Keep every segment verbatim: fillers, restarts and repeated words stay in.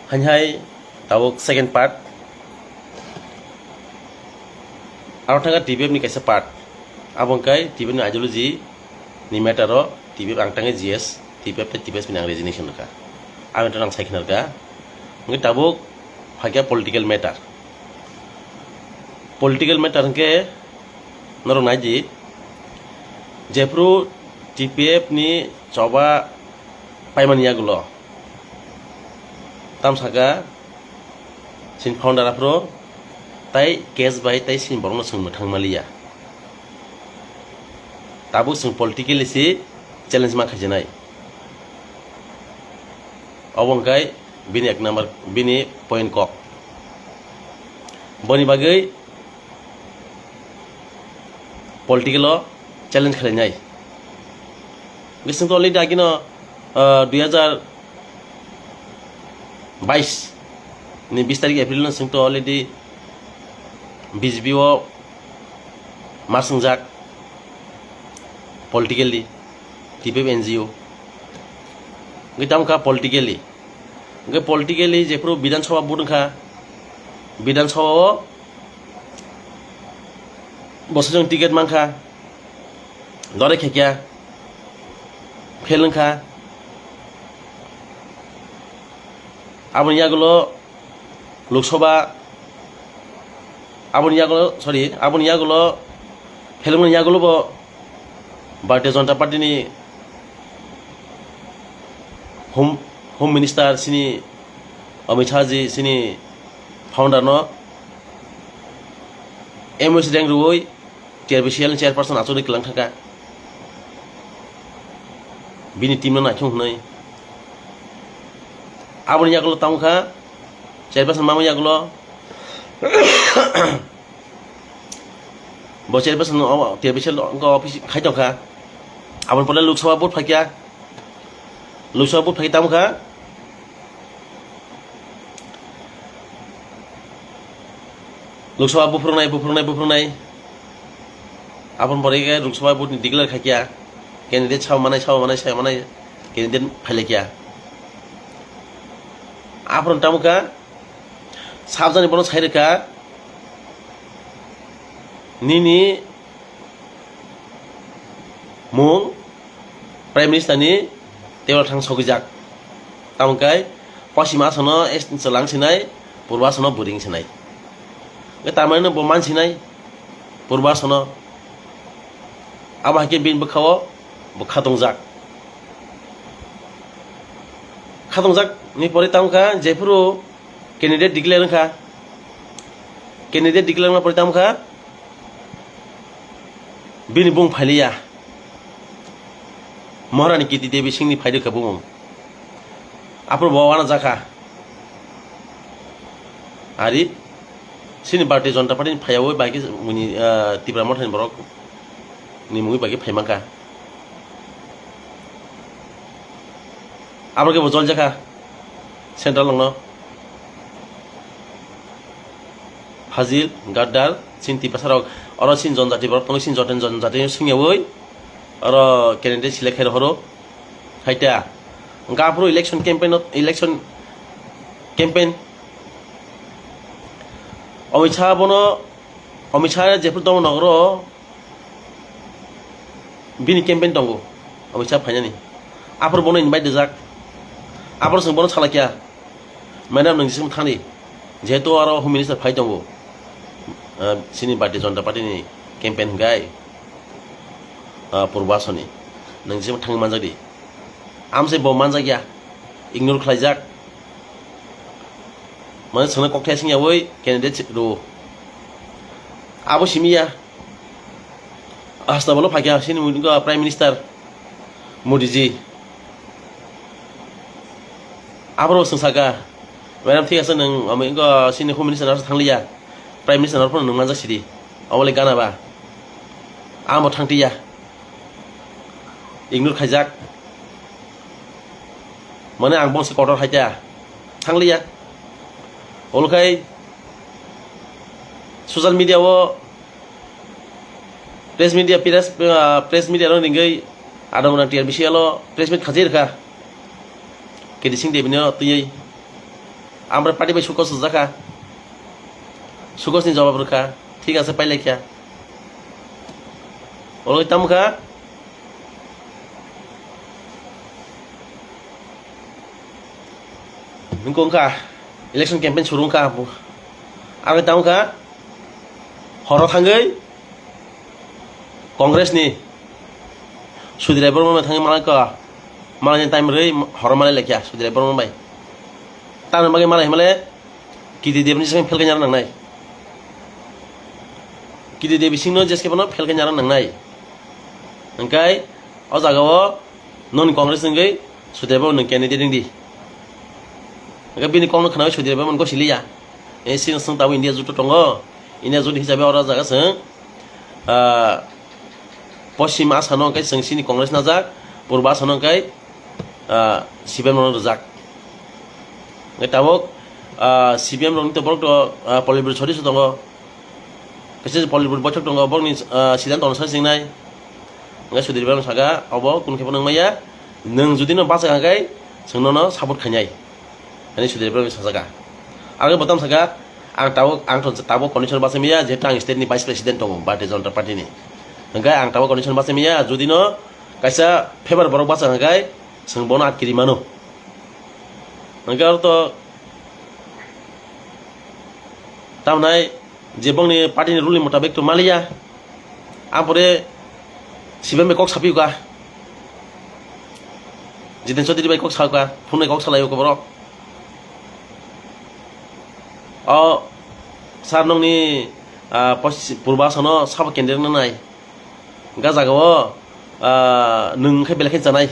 Haini hai tabuk second part. Aro thangkha T P F ni kaisa part. Abo hwnkhe T P F ni ideology ni matter o T P F ang thangkhe G S, T P F tei T P S ni ang resignation rwkha. Aboni ulo ang sai khna rwkha. Hwnkhe tabuk phaikha political matter. Political matter hwnkhe norok nai di, jephru T P F ni choba paimani yagulo, tam saka chini founder aphuru tai case bai tai chini borokno chwng mwthang maliya. Tabuk chwng politically se challenge ma khaijinai. Obo hwnkhe bini ek number, bini point kok. Boni bagwi political o challenge khlainai. Bising to already agino, ah, dui hajar bais ni bis tarik April no sing to already B J P o ma swngjak politically, T P F N G O. Hwnkhe tamo kha politically. Hwnkhe politically jephru Bidhan Sabha vote wngkha, Bidhan Sabha o bosong ticket mankha, dore khekya, fail wngkha. Aboni yagulo Lok Sabha, aboni yagulo, sorry, aboni yagulo, phelmani yagulo bo Bharatiya Janata Party ni Home, Home Minister sini Amit Shah ji sini founder no M O C rank rwui T R B C L ni chairperson achugwi kwlang thangkha. Bini team no naithung hwnwi. Aboni yagulo tamo kha, chairperson mamo yagulo. Bo chairperson o T R B C L wngkha office khai tongkha. Aboni pore Lok Sabha vote phaikha. Lok Sabha vote phaikha tamo kha. Lok Sabha buphurungnai, buphurungnai, buphurungnai. Aboni pore khe Lok Sabha vote ni declare khaikha. Candidate sao manai, sao manai, sao manai. Candidate phailaikha. Aphuru tamo kha. Sabjani bono sai rwkha. Nini mung Prime Minister ni table thang sogwijak. Tamo khe Poschim Assam no chwlang sinai, Purbo Assam no bwrwing sinai. Hwnkhe tamani no bo man sinai, Purbo Assam no. Abo hai khe bini bwkha o bo khatongjak. Khatongjak ni pore tamo kha jephuru candidate declare wngkha. Candidate declare wngma pore tamo kha bini bung phailiya. Maharani Kirti Devi Singh ni phaidwkha bumung. Aphuru bo wana jakha. Ari sini Bharatiya Janata Party ni phaiyawi bai khe muni, ah, Tipra Motha ni borok ni mungwi bai khe phaimankha. Abo khe bo jol jakha central rokno. Fazil, Gaddar, sini Tiprasa rok, oro sini jonjati borok tongo, sini joten jonjati swngyawi oro candidate select khai rohoro. Haita. Hwnkhe aphuru election campaign o, election campaign. Amit Shah bono, Amit Shah jephru tongo nogoro, bini campaign tongo, Amit Shah phainani. Aphuru bono invite rijak. Aphuru chwng bono salai kha, "Madam, nwng jisung thangdi." Jehetu aro Home Minister phai tongo, ah, sini Bharatiya Janata Party ni campaign hwnkhe, ah, Purbo Assam ni. Nwng jisung thangwi manjakdi. Amsai bo manjakya, ignore khlaijak. Mane chwngno kokthai swngyawi candidate rwo. Abo simi ya. Hasta bolo phaikha sini Prime Minister Modi ji. Aboro swng saka, "Madam, thik ase, nwng omo wngkha sini Home Minister naro thangliya, Prime Minister naro phano nwng manjak sidi, omo le gana ba." Amo thangtiya. Ignore khaijak. Mane ang bose kotor haita. Thangliya. Olokhai social media o press media, press, ah, press media rok ringwi adamona T R B C L o press meet khajai rwkha. K D Singh Devi no twiwi. Amra party bai sukos sujak kha. Sukos ni jawab rwkha. Thik ase, pailai kha. Oro tamo kha. Nung kong kha. Election campaign suru wngkha. Aro tamo kha. Horo thangwi Congress ni Sudhir Debbarma thangwi malai kha. Malai ni time rwi horo malai laikha Sudhir Debbarma bai. Tamni bagwi malai himale Kiti Dev ni simi phelkai nyarang nangnai. Kiti Dev singno jeske bono phelkai nyarang nangnai. Hingkai o jaga o noni Congress wngwi Sudhir Debbarma nwng candidate wngdi. Hingke bini kokno khnawi Sudhir Debbarma gosiliya. E sini swng tabuk India jut tongo. India jut hisabe oro jaga swng, ah, Poschim Assam no hingke swng sini Congress najak, Purba Assam no hingke, ah, C P M no rwjak. Hingke tabuk, ah, C P M rokni to borok to, ah, Polibri Sori so tongo. Kaisa Polibri boithok tongo, borokni, ah, siddhanto no sai singnai. Hingke Sudhir Debbarma saka, obo kun khe phano wngmaya. Nwng jodi no bachak hingke, chwng nono support khainai. Ani Sudhir Debbarma sajaka. Ang bo tam saka, ang tabuk, ang to tabuk condition bachai maya, jehetu ang state ni vice president tongo, Bharatiya Janata Party ni. Hingke ang tabuk condition bachai maya, jodi no kaisa favor borok bachak hingke, chwng bono atkiri mano. Hingke aro to tamnai, je bongni party ni rule ni motabik to maliya. Ampore C P M bai kok sapiuka. Jiten Chaudhary bai kok sauka, phone bai kok salai uka borok. O sir nongni, ah, pos-, Purba Assam no sabo kendri nai. Ga jaga o, ah, nwng khe belai khe chanai.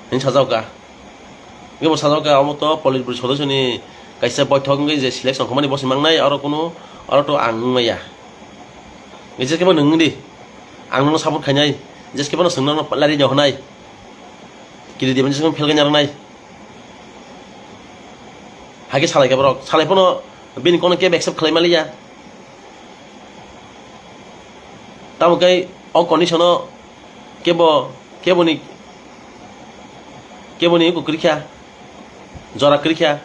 Hini sajao ka. Hingke bo sajao ka, omo to Politburo sodosyo ni kaisa boithok wngwi je selection khumani bosi mangnai, oro kunu, oro to ang wngmaya. Hingke jeskebo nwng wngdi. Ang nono support khainai. Jeskebo no chwng nono lari no hwnai. Kiri diban jeskebo phelgani arwnai. Hake salai khe borok. Salai phano bini kono kebo accept khlai maliya. Tamo khe o condition o kebo, keboni, keboni eko kwrwikha, jora kwrwikha,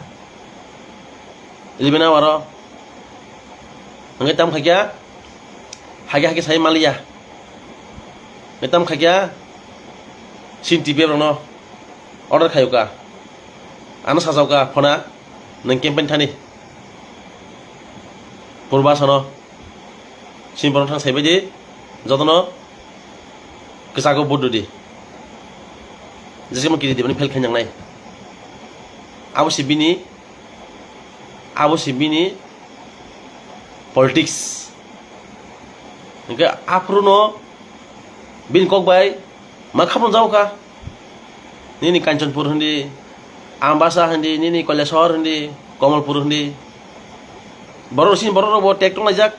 eleven hour o. Hwnkhe tamo khaikha, hake hake sai maliya. Hwnkhe tamo khaikha, sin T P F rokno order khaiyokha. Ano sajokha phona, nwng campaign thani. Purba sano. Sini borok thang saibaidi, jotono kwchago vote rwdi. Jesa mo kiri dibani fail khainjaknai. Abo si bini, abo si bini politics. Hingke aphuru no bini kok bai ma khamung jao kha. Nini Kanchanpur hindi, Ambasa hindi, nini Kailashahar hindi, Kamalpur hindi. Borok sini borok rok bo tek tong laijak.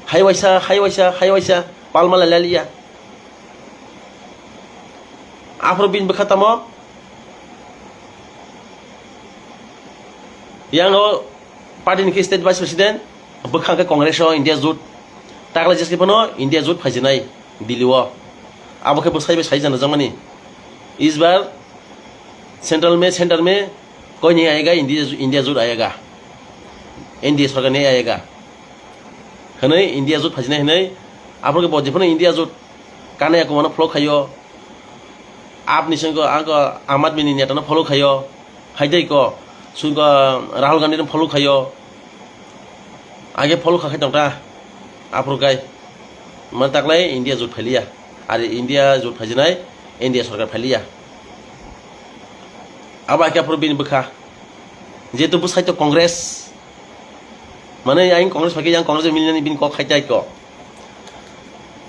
Hai waisa, hai waisa, hai waisa, palma lai liya. Aphuru bini bwkha tamo? Yang o party ni khe state vice president, bwkha khe Congress o India jut. Takla jeske phano India jut phaijinai Delhi o. Abo khe bwsai bai sai jana jangmani. Isbar central me, center me, koi ni ayega India, India jut ayega. N D A sarkar ni ayega. Hwnwi India jut phaijinai hwnwi, aphuru khe bo jephano India jut kanai ako mano follow khaio. Apni sengko ang ko Aam Aadmi ni neta no follow khaio. Hai dei ko, sungko Rahul Gandhi no follow khaio. Age follow kha khai tong ta. Aphuru kai. Man taklai India jut phailiya. Ari India jut phaijinai, India sarkar phailiya. Abo ake aphuru bini bwkha. Jehetu bwsai to Congress. Mane ayang Congress phaikhe yang Congress milinani bini kok khai tai ko.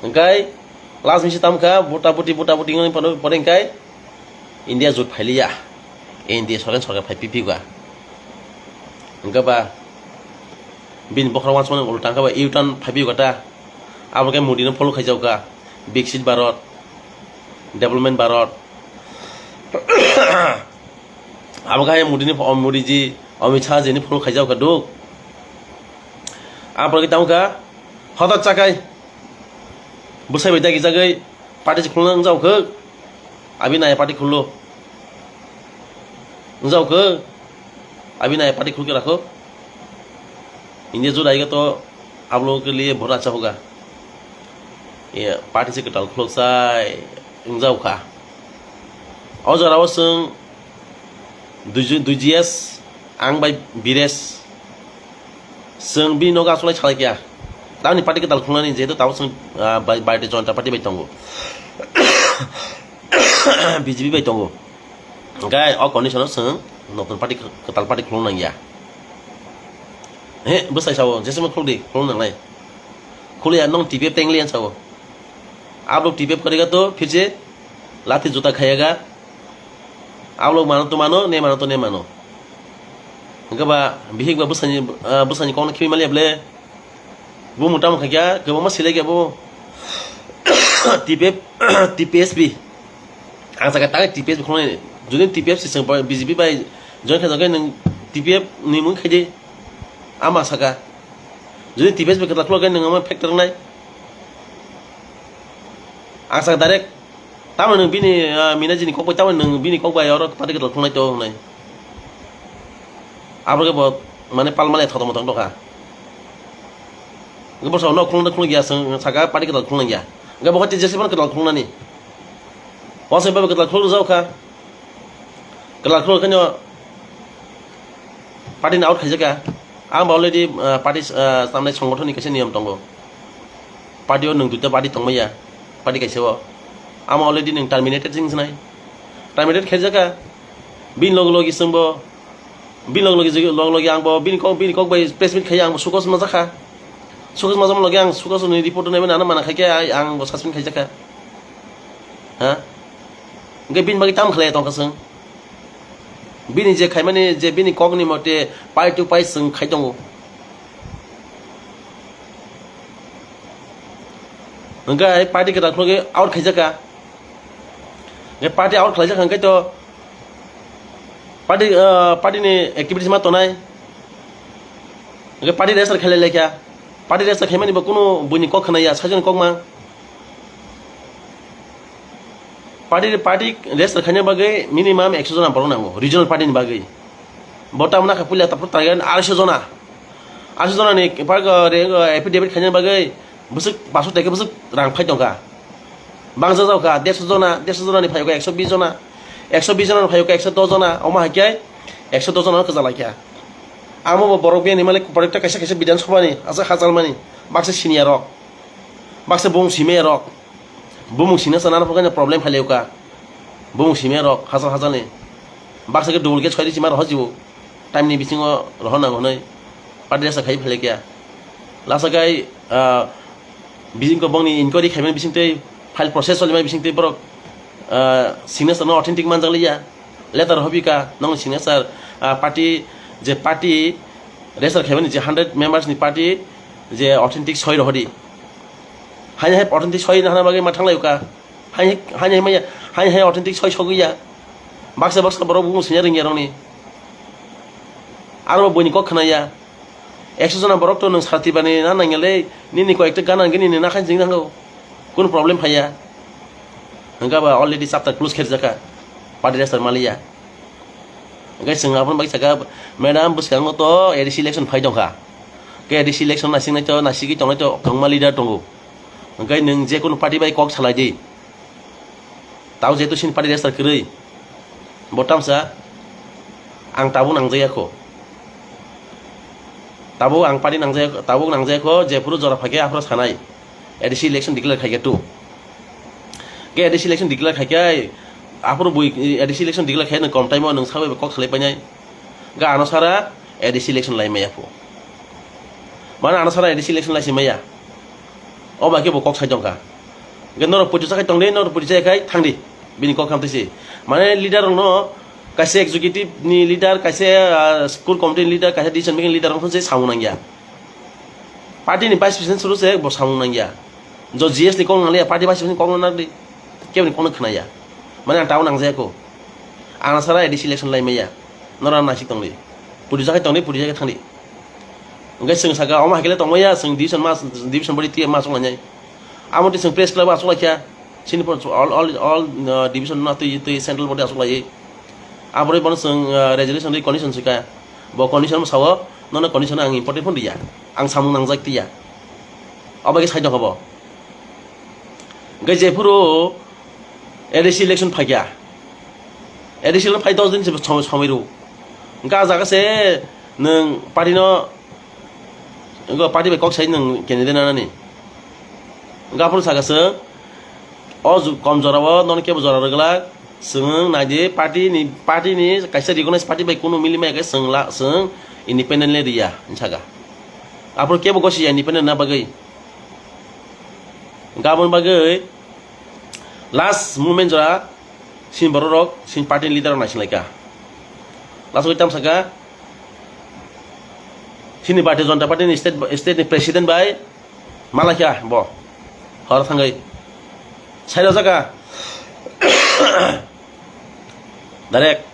Hingkai last misi tam kha, buta buti, buta buti wngwi pore hingkai India jut phailiya. India sarkar, sarkar phai pipi ga. Hingka ba bini bokhorok wansukmani ulo tangkha ba U-turn phai piyo ta. Abo khe Modi no follow khaijak kha. Viksit Bharat, Development Bharat. Abo khe Modi ni, Modi ji, Amit Shah ji ni follow khaijak kha duk. Abo khe tamo kha. Hoda chakai. Bwsai bai dagi jagwi party se khulna wng jao khe. Abi naya party khullo. Wngjao khe, abhi nai party khulke rakho. India juda aiga to aap log ke liye bahut acha hoga. Ye party se kwtal khulok sai wngjao kha. O jora o chwng dui G S, ang bai Bires, chwng bini nogo asolai salai kya. Tamni party kwtal khulnani jehetu tamo chwng, ah, bai-, Bharatiya Janata Party bai tongo. B J P bai tongo. Hingke o condition o chwng notun party, kwtal party khulung nangya. He, bwsai sao, jesemo khuldi, khulung nangnai. Khuliya, nong T P F tengli yan sao. Ablo T P F kariga to, phirse, lati juta khayaga. Ablo mano to mano, ne mano to ne mano. Hingke ba, bihik ba bwsani, ah, bwsani kong khibi maliya ble. Bo mota mokha kya, kwbangma selai kya bo. T P F, T P S P. Ang saka tang T P S P khulungnai. Jodi T P F si chwng B J P bai join khaijak khe nwng T P F ni mung khaidi. Ama saka. Jodi T P S P kwtal khulok khe nwng ama factor wngnai. Ang saka direct. Tamo nwng bini, ah, Minaji ni kok bai, tamo nwng bini kok bai oro party kwtal khulungnai to wngnai. Abo khe bo mane palmale thoto moto wngkha. Hingke bo sao no khulung khulung ya, saka party kwtal khulung ya. Hingke bo khe T J S F no kwtal khulungnani. Bo se bo kwtal khulung rwjak kha. Kwtal khulung khe no party ni out khaijak kha. Ang bo already, ah, party, ah, tamni songothon ni kaisa niyom tongo. Party o nwng duita party tongmaya, party kaisa o. Amo already nwng terminated jing sinai. Terminated khaijak kha. Bini log logi chwngbo, bini log logi, log logi angbo, bini kok, bini kok bai press meet khaiya angbo sukos majak kha. Sukos majak logi ang sukos ni report naiba nana mana khaikhe ai angbo suspend khaijak kha. Ha? Hingke bini bagwi tam khlai tongkha chwng. Bini je khaimani je bini kokni mote pai to pai chwng khai tongo. Hingke ai party kwtal khulugwi out khaijak kha. Hingke party out khlaijak kha hingke to party, ah, party ni activities ma tonai. Hingke party register khailai laikha. Party register khaimani bo kunu buini kok khwnaya, sajoni kok mang. Party, party register khaina bagwi minimum ekso jona borok nango, regional party ni bagwi. Bo tamna kha puila taphru target arsho jona. Arsho jona ni park, uh, re-, uh, affidavit khaina bagwi bwswk paso teke bwswk rang phai tongkha. Bangsa jao kha, dersho jona, dersho jona ni phaio kha ekso bis jona. Ekso bis jona ni phaio kha ekso dos jona, omo hai khe ekso dos jona no kwchalaikha. Amo bo borok bini malik party kaisa kaisa Bidhan Sabha ni asa hajalmani, baksa senior rok, baksa bung simaya rok. Bumung sina sana phokhe problem phai leuka. Bumung sima rok hajar hajar ni. Baksa ke dol ke choi sima roho jibo. Time ni bisingo roho nango noi. Party resa khai phai kya. Lasa kai, ah, bising ko bongni inquiry khai bising tei file process oli bising tei borok, ah, signature no authentic manjak liya. Letter hobi ka nong signature, ah, party je party register khaimani je hundred members ni party je authentic soi rohodi. Haini hai authentic soi hana bagwi ma thanglai ka. Haini, haini hai maya, haini hai authentic soi sogwi ya. Baksa baksa borok bumung sina ringya rongni. Aro buini kok khna ya. Ekso jona borok to nwng sarti bani na nangya le, nini koi ekta gana gini ni na khan jing nango. Kun problem phaya. Hingka ba already chapter close kher jaka. Party register maliya. Hingke chwng aboni bai saka, "Madam, bwskango to A D C election phai tongkha. Ke A D C election naising nai to, naisigwi tongnai to kwbangma leader tongo. Hingke nwng je kunu party bai kok salai di. Tao jehetu sini party register kwrwi. Bo tamsa, ang tabuk nangjaya kho. Tabuk ang party nangjaya, tabuk nangjaya kho, jephuru jora phaikhe aphuru sanai." A D C election declare khaikhe tu. Ke A D C election declare khaikhe, aphuru bui A D C election declare khaikhe nwng kom time o nwng sabai kok salai painai. Ga ano sara A D C election lai maya phu. Mane ano sara A D C election lai si maya. O ba ke bo kok sai tongkha. Ga norok puitu sakai tongdi, norok puitu sakai thangdi. Bini kok hamtwi si. Mane leader rokno kaisa executive ni leader, kaisa, ah, school committee ni leader, kaisa decision making leader rok se samung nangya. Party ni vice president suru se bo samung nangya. Jo G S ni kok nangya, party vice president kok nangdi. Keboni kok khna ya. Mane ang tao nangjaya ko. Ang sara A D C election lai maya. Nora nasik tongdi. Puri jakai tongdi, puri jakai thangdi. Hingke chwng saka, omo hai khe le tongmaya, chwng division ma, division body tiya ma chwng lainai. Amo twi chwng press club o achuk laikha. Chini pon all, all, all, uh, division no twi, twi central body achuk laiwi. Aboroi bono chwng, ah, resolution ri condition swkha. Bo condition bwsao nono condition ang important phone riya. Ang samung nangjak tiya. Obo khe sai tongkha bo. Hwnkhe jephuru A D C election phaikha. A D C election phai dos din se somoi, somoi rw. Hwnkhe ah jaga se nwng party no, hwnkhe party bai kok sai nwng candidate nanani. Hwnkhe aphuru sakha chwng, o ju-, kom jora o nono kebo jora rwglak. Chwng nai di, party ni, party ni kaisa recognized party bai kunu mili maya khe chwng la, chwng independently riya, hinwi sakha. Aphuru kebo gosi ya independent na bagwi. Gabon bagwi last moment jora sin borok rok, sin party ni leader rok naising lai kha. Last week tam sakha, sini Bharatiya Janata Party ni state, state ni president bai, Malakya bo. Hor thangwi. Sairo jaka. Direct.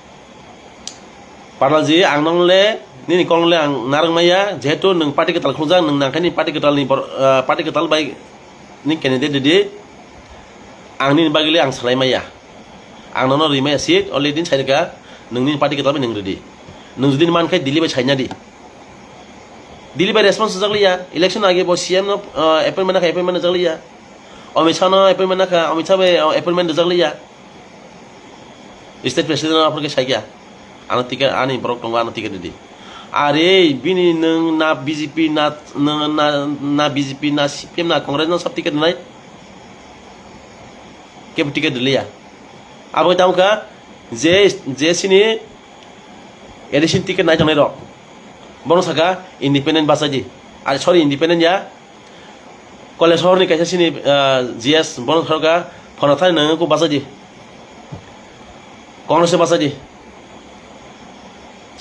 Paralji, ang nong le, nini kong le ang narang maya, jehetu nwng party kwtal khungjak, nwng nangkhe ni party kwtal ni bor-, ah, party kwtal bai ni candidate ridi. Ang nini bagwi le ang salai maya. Ang nono ri maya seat, already din sairika, nwng nini party kwtal bai nwng ridi. Nwng jodi man khai Delhi bai saina di. Delhi bai response rijak liya, election age bo C M no, ah, appointment nakha, appointment rijak liya. Amit Shah no appointment nakha, Amit Shah bai, ah, appointment rijak liya. State president no aphuru khe saikya, ano ticket, ani borok tongo, ano ticket ridi. Are bini nwng na B J P na, nwng na, na B J P na C P M na Congress no sab ticket nai. Kebo ticket riliya. Abo tamo kha je, je sini A D C ni ticket nai tongnai rok. Bono saka independent basaidi. Are sorry, independent ya. Kolesahor ni kaisa sini, ah, G S bono saka phano thani nang ko basaidi. Congress basaidi.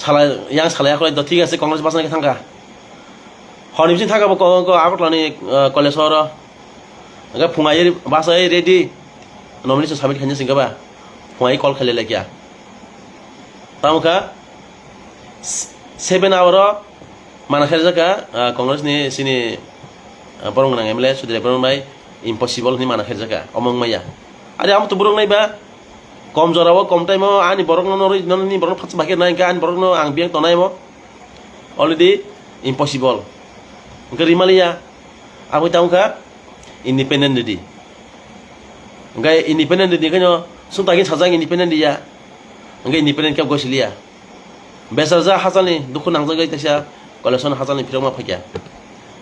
Sala, yang sala ya kolai do thik ase Congress basana khe thangkha. Honi bising thangkha bo ko, ko Agartala ni, ah, Kolesahor o. Hwnkhe phungai ri-, bachai ready. Nomination submit khaina singkha ba. Phungai call khailai laikya. Tamo kha s-, seven hour o mana khairjak kha, ah, Congress ni sini, ah, borok gwnang M L A Sudhir Debbarma bai impossible hinwi mana khairjak kha. Omo wngmaya. Are amo to borok nai ba kom jora o kom time o ani borok no norwi, nini borok no phatsa bahai khe nai hwnkhe ani borok no ang biyang tonai mo. Already impossible. Hwnkhe rimaliya. Aboni tamo kha independent ridi. Hwnkhe independent ridi khe no sumtagi sajak independent riya. Hwnkhe independent khe gosiliya. Besarja hachalni dukhu nangjagwi kaisa collection hachalni phirokma phaikya.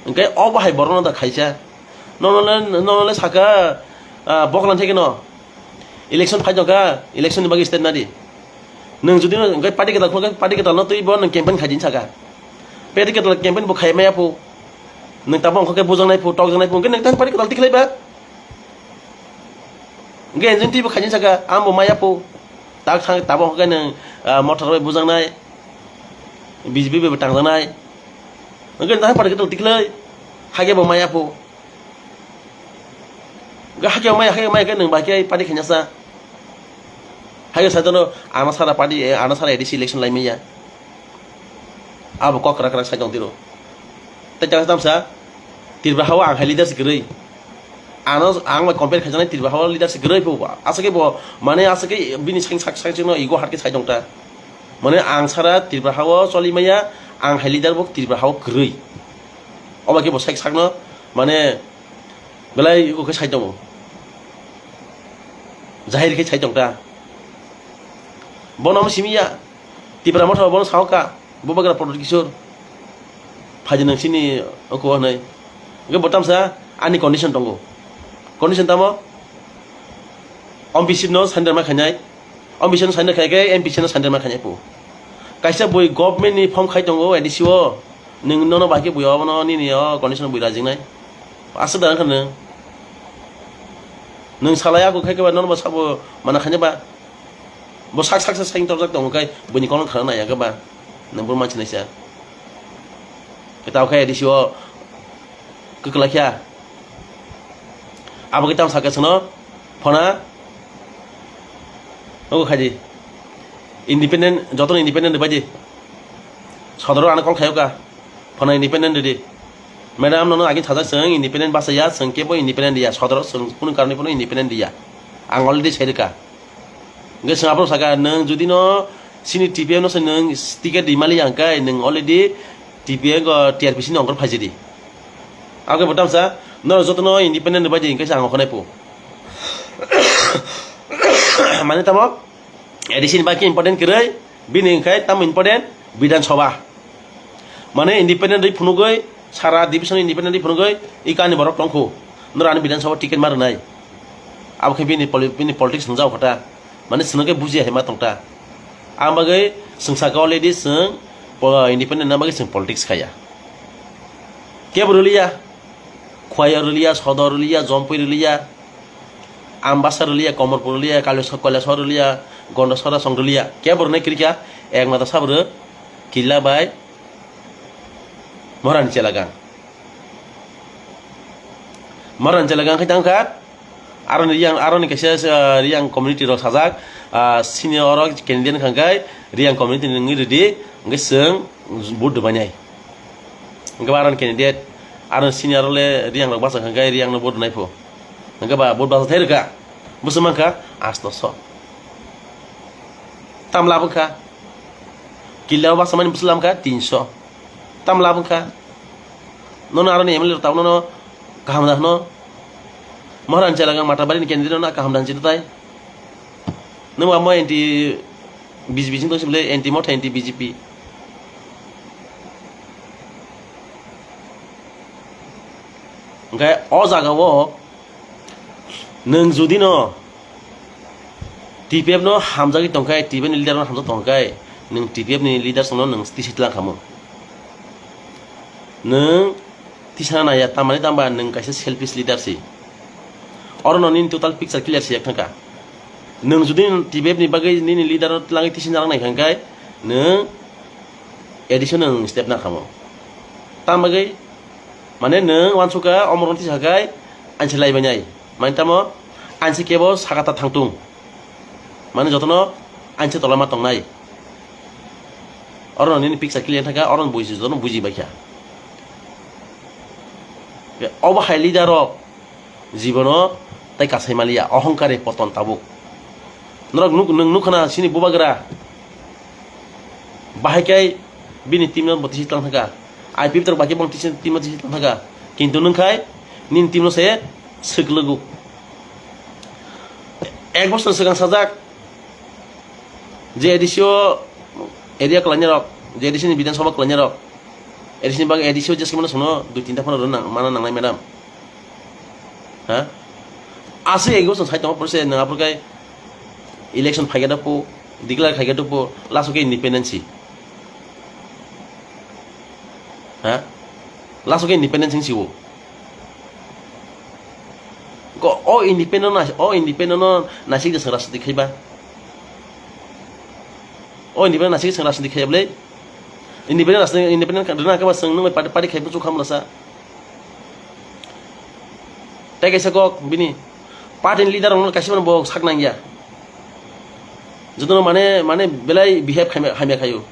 Hwnkhe obo hai borokno da khaisa. Nono le, nono le saka, ah, boklan thekeno. Election phai tongkha, election ni bagwi state nadi. Nwng jodi no hwnkhe party kwtal khulkhe party kwtal no twibo nwng campaign khaidi saka. Party kwtal campaign bo khai maya phu. Nwng tamo hwnkhe bujaknai phu, tokjaknai phu, hwnkhe nwng tang party kwtal tikhlai ba. Hwnkhe nwng twibo khaidi saka, ang bo maya phu. Tak thang tabo hwnkhe nwng, ah, motor bai bujaknai. B J P bai bo tangjaknai. Hwnkhe nwng tang party kwtal tikhlai. Hakhe bo maya phu. Ga hakhe mai, hakhe mai khe nwng bai khe party khaina sa. Hakhe sai tono ano sara party, eh, ano sara A D C election lai maya. Abo kok kwrak kwrak sai tong tiro. Tei tang tamsa Tripura hao ang hai leader se kwrwi. Ano ang bai compare khaijaknai Tripura hao leader se kwrwi phu. Asa khe bo mane asa khe bini seng sak sak no ego hat khe sai tong ta. Mane ang sara Tripura hao choli maya, ang hai leader bo Tripura hao kwrwi. Obo khe bo sak sakno mane belai eko khe sai tongo. Jahir khe sai tong ta. Bono omo simi ya. Tipra Motha bono sao ka. Bo bagra Pradyot Kishore. Phaidi nang sini oko hwnwi. Hwnkhe bo tamsa ani condition tongo. Condition tamo? Om bisip no sandar ma khainai. Om bisip no sandar khai khe M P C no sandar ma khainai po. Kaisa bui government ni form khai tongo A D C o. Nwng nono bahai khe bui obono nini o condition bui rajingnai. Aswk da wngkha nwng. Nwng salai ako khai khe ba nono bo sabo mana khainai ba. Bo sak sak sak sak torjak tongo khai buini kolong khana nai ya khe ba. Nwng bo manchi naisa. Khe tao khai A D C o kwklai kha. Abo khe tamo sakha chwngno phona. Ogo khaidi. Independent, jotono independent rwbaidi. Sodoro ano call khayoka. Phona independent rwdi. Madam, nono agin sajak chwng independent bachaya, chwng kebo independent ya. Sodoro chwng kunu karoni phano independent ya. Ang already sai rwkha. Hwnkhe chwng aphuru sakha, nwng jodi no Sini T P F no se nwng ticket rimali ang kai nwng already T P F go T R P C ni ongkor phaijadi. Ang kai botam sa, no joto no independent bai di ang kai sa ang okhanai po. Mane tamo, A D C ni bai khe important kwrwi, bini wngkhai tamo important, Bidhan Sabha. Mane independent rwi phunugwi, sara division independent rwi phunugwi, i kani borok tongkhu. Nora ani Bidhan Sabha ticket ma rwnai. Abo khe bini poli-, bini politics nungjao kho ta. Mane chwng khe bujiya hai ma tong ta. Ang bagwi chwng saka already chwng po-, independent na bagwi chwng politics khaya. Kebo rwliya, Khwaya rwliya, Sodo rwliya, Jompui rwliya, Ambasa rwliya, Komorpur rwliya, Kailasor, Kailasor rwliya, Gondasora song rwliya. Kebo rwnai kwrwikha, ekmata sabo rw Killa bai Morani Chelagang. Morani Chelagang khai tangkha, aroni Riang, aroni kaisa, ah, Riang community rok sajak, ah, senior oro candidate wngkha khai Riang community ni wngwi rwdi, hwnkhe chwng vote rwbainai. Hwnkhe ba aroni candidate, aroni senior rok le Riang rok bachak hwnkhe Riang no vote rwnai pho. Hwnkhe ba vote bachak thai rwkha, bwswk mankha asto so. Tam lab wngkha. Killa o bachak mani bwswk lam kha tinso. Tam lab wngkha. Nono aroni M L A rok tabuk nono kaham da hwno. Moharan Chelagang Matabari ni candidate no kaham da hwnsi tai. Nwng amo anti B J P sing tong sibole anti motha anti B J P. Hwnkhe o jaga o nwng jodi no T P F no hamjagwi tongkhai, T P F ni leader no hamjak tongkhai, nwng T P F ni leader songno nwng tisi tlang khamung. Nwng tisana naiya, tamani tamba nwng kaisa selfish leader si. Oro no nini total picture clear si yak thangkha. Nwng jodi T P F ni bagwi nini leader no tlangwi tisi narang nai kha hwnkhe nwng A D C o nwng step na khamung. Tam bagwi mane nwng wansukha omorno tisa khai ansi laibainai. Mane tamo ansi kebo sakata thangtung. Mane jotono ansi tolama tongnai. Oro nini picture clear thangkha, oro buji jotono buji baikha. Obo hai leader rok jibono tai kasai maliya, ohongkari poton tabuk. Norok nuk-, nwng nukha na sini bubagra. Bahai kai bini team no bo tisi tlang thangkha. I P F rok bahai kai bong tisi, team no tisi tlang thangkha. Kintu nwng khai nini team no se swk lugu. Ek bosor swkang sajak je A D C o area kwlainai rok, je A D C ni Bidhan Sabha kwlainai rok, A D C ni bagwi A D C o je swkmano songno dui tinta phano rwna nang-, mana nangnai madam. Ha? Aswk ego chwng sai tongo, porse nwng aphuru khe election phaikhe dopo, declare khaikhe dopo, last o khe independence. Ha? Last o khe independence wng si o. Ko, o independent no, o independent no nasik de chwng rajniti khaiba. O independent nasik chwng rajniti khaiya bwle. Independent rajniti, independent rwna khe ba chwng nwng bai party, party khai buchuk khamlasa. Tei kaisa kok bini party ni leader rokno kaisa phano bo sak nangya. Jotono mane, mane belai behave khaimya, hamya khaio.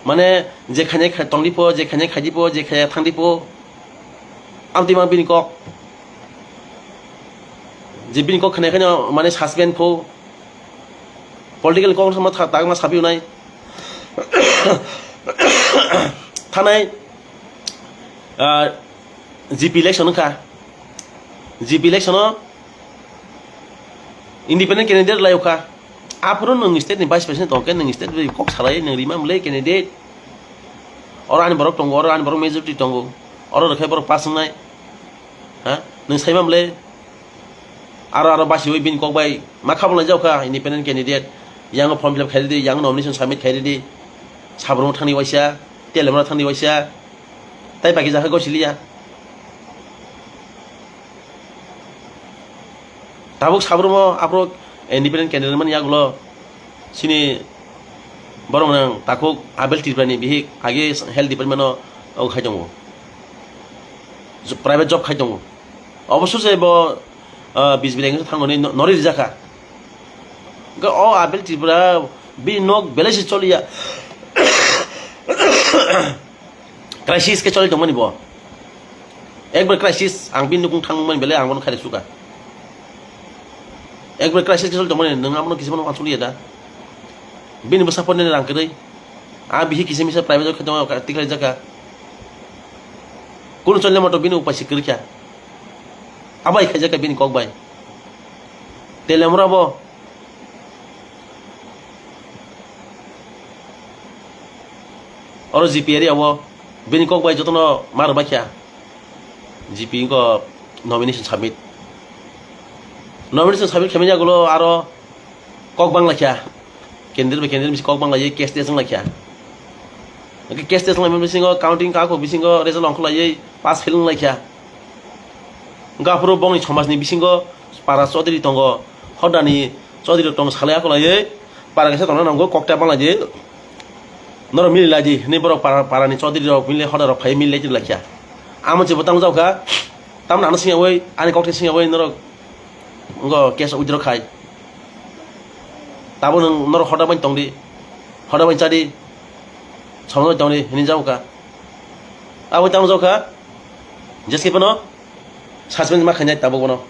Mane je khainai khai tongdi po, je khainai khaidi po, je khaiya thangdi po. Amtwi mang bini kok. Je bini kok khainai khaino mane suspend po. Political kok sama tha-, tagma sapi unai. Thanai, ah, G P election wngkha. G P election o independent candidate lai wngkha. Aphuru nwng state ni vice president tongkhe nwng state bai kok salai nwng rima mle candidate. Oro ani borok tongo, oro ani borok majority tongo. Oro rwkhai borok pass wngnai. Ha? Nwng saima mle. Aro, aro basiwi bini kok bai ma khabang lai jao kha independent candidate. Yang form fill up khai ridi, yang nomination submit khai ridi. Sabrum thangni waisa, Telemra thangni waisa. Tai baki jakha gosiliya. Tabuk Sabrumo aphuru independent candidate mani yagulo sini borok nang takhuk Abel Tripura ni bihik age health department o khai tongo. Private job khai tongo. Obosu se bo, ah, Bijbireng thangnani no-, nori rijak kha. Hwnkhe o Abel Tripura bini nok belai se choliya. Crisis khe choli tongmani bo. Ekbar crisis, ang bini nukung thangmani belai ang bono khairi suka. Ekbar crisis khe choli tongmani, nwng abono kisa phano uansukliya da? Bini bwsa phone ni rang kwrwi. A bihi kisa misa private o khe tongma tiklai jaka. Kunu chole moto bini upai se kwrwi kha. Abai khaijak kha bini kok bai. Telemra bo. Oro G P area o bini kok bai jotono mar bai kha. G P ko nomination submit. Nomination submit khaimani yagulo aro kok bangla kha. Candidate bai candidate bisi kok bangla ye case test wngla kha. Hwnkhe case test wnglaimani bisingo counting kako bisingo result ongkholaiwi pass fail wngla kha. Hwnkhe aphuru bongni somajni bisingo para chaudhary tongo, hodani chaudhary rok tong salai akolaiwi para kaisa tongna nango kokta bangla je norok mili lai di hinwi borok para, parani chaudhary rok mili hoda rok phai mili lai di lai kha. Amo je bwtang jao kha, tamno ano singyawi ani kokthai singyawi norok ngo case withdraw khai. Tabo nwng norok hoda bai tong di, hoda bai cha di, somajak bai tong di hinwi jao kha. Abo tamo jao kha, jeske phano suspend ma khainai tabuk bono.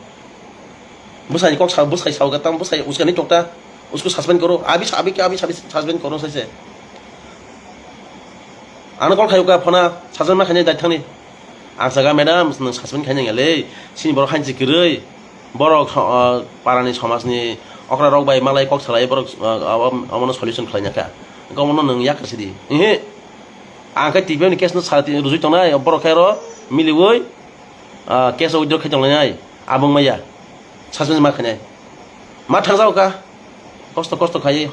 Bwsai kok sa, bwsai sao ka, tamo bwsai uskani tokta, usko suspend koro, abi sa, abi ke, abi sa, abi suspend koro saise. Ano kok khayo ka phona, suspend ma khainai dai thangni. Ang saga, "Madam, nwng suspend khainai ngalei, sini borok hanchi kwrwi, borok, uh, parani somajni okra rok bai malai kok salai borok, uh, abo, abono solution khlaina kha. Omono nwng yakar sidi." Ehe. Ang khe T P F ni case no sa rujui tongnai, borok khe aro miliwi, ah, case o withdraw khe tonglainai, abong maya, suspend ma khainai. Ma thangjago kha, kosto kosto khaiwi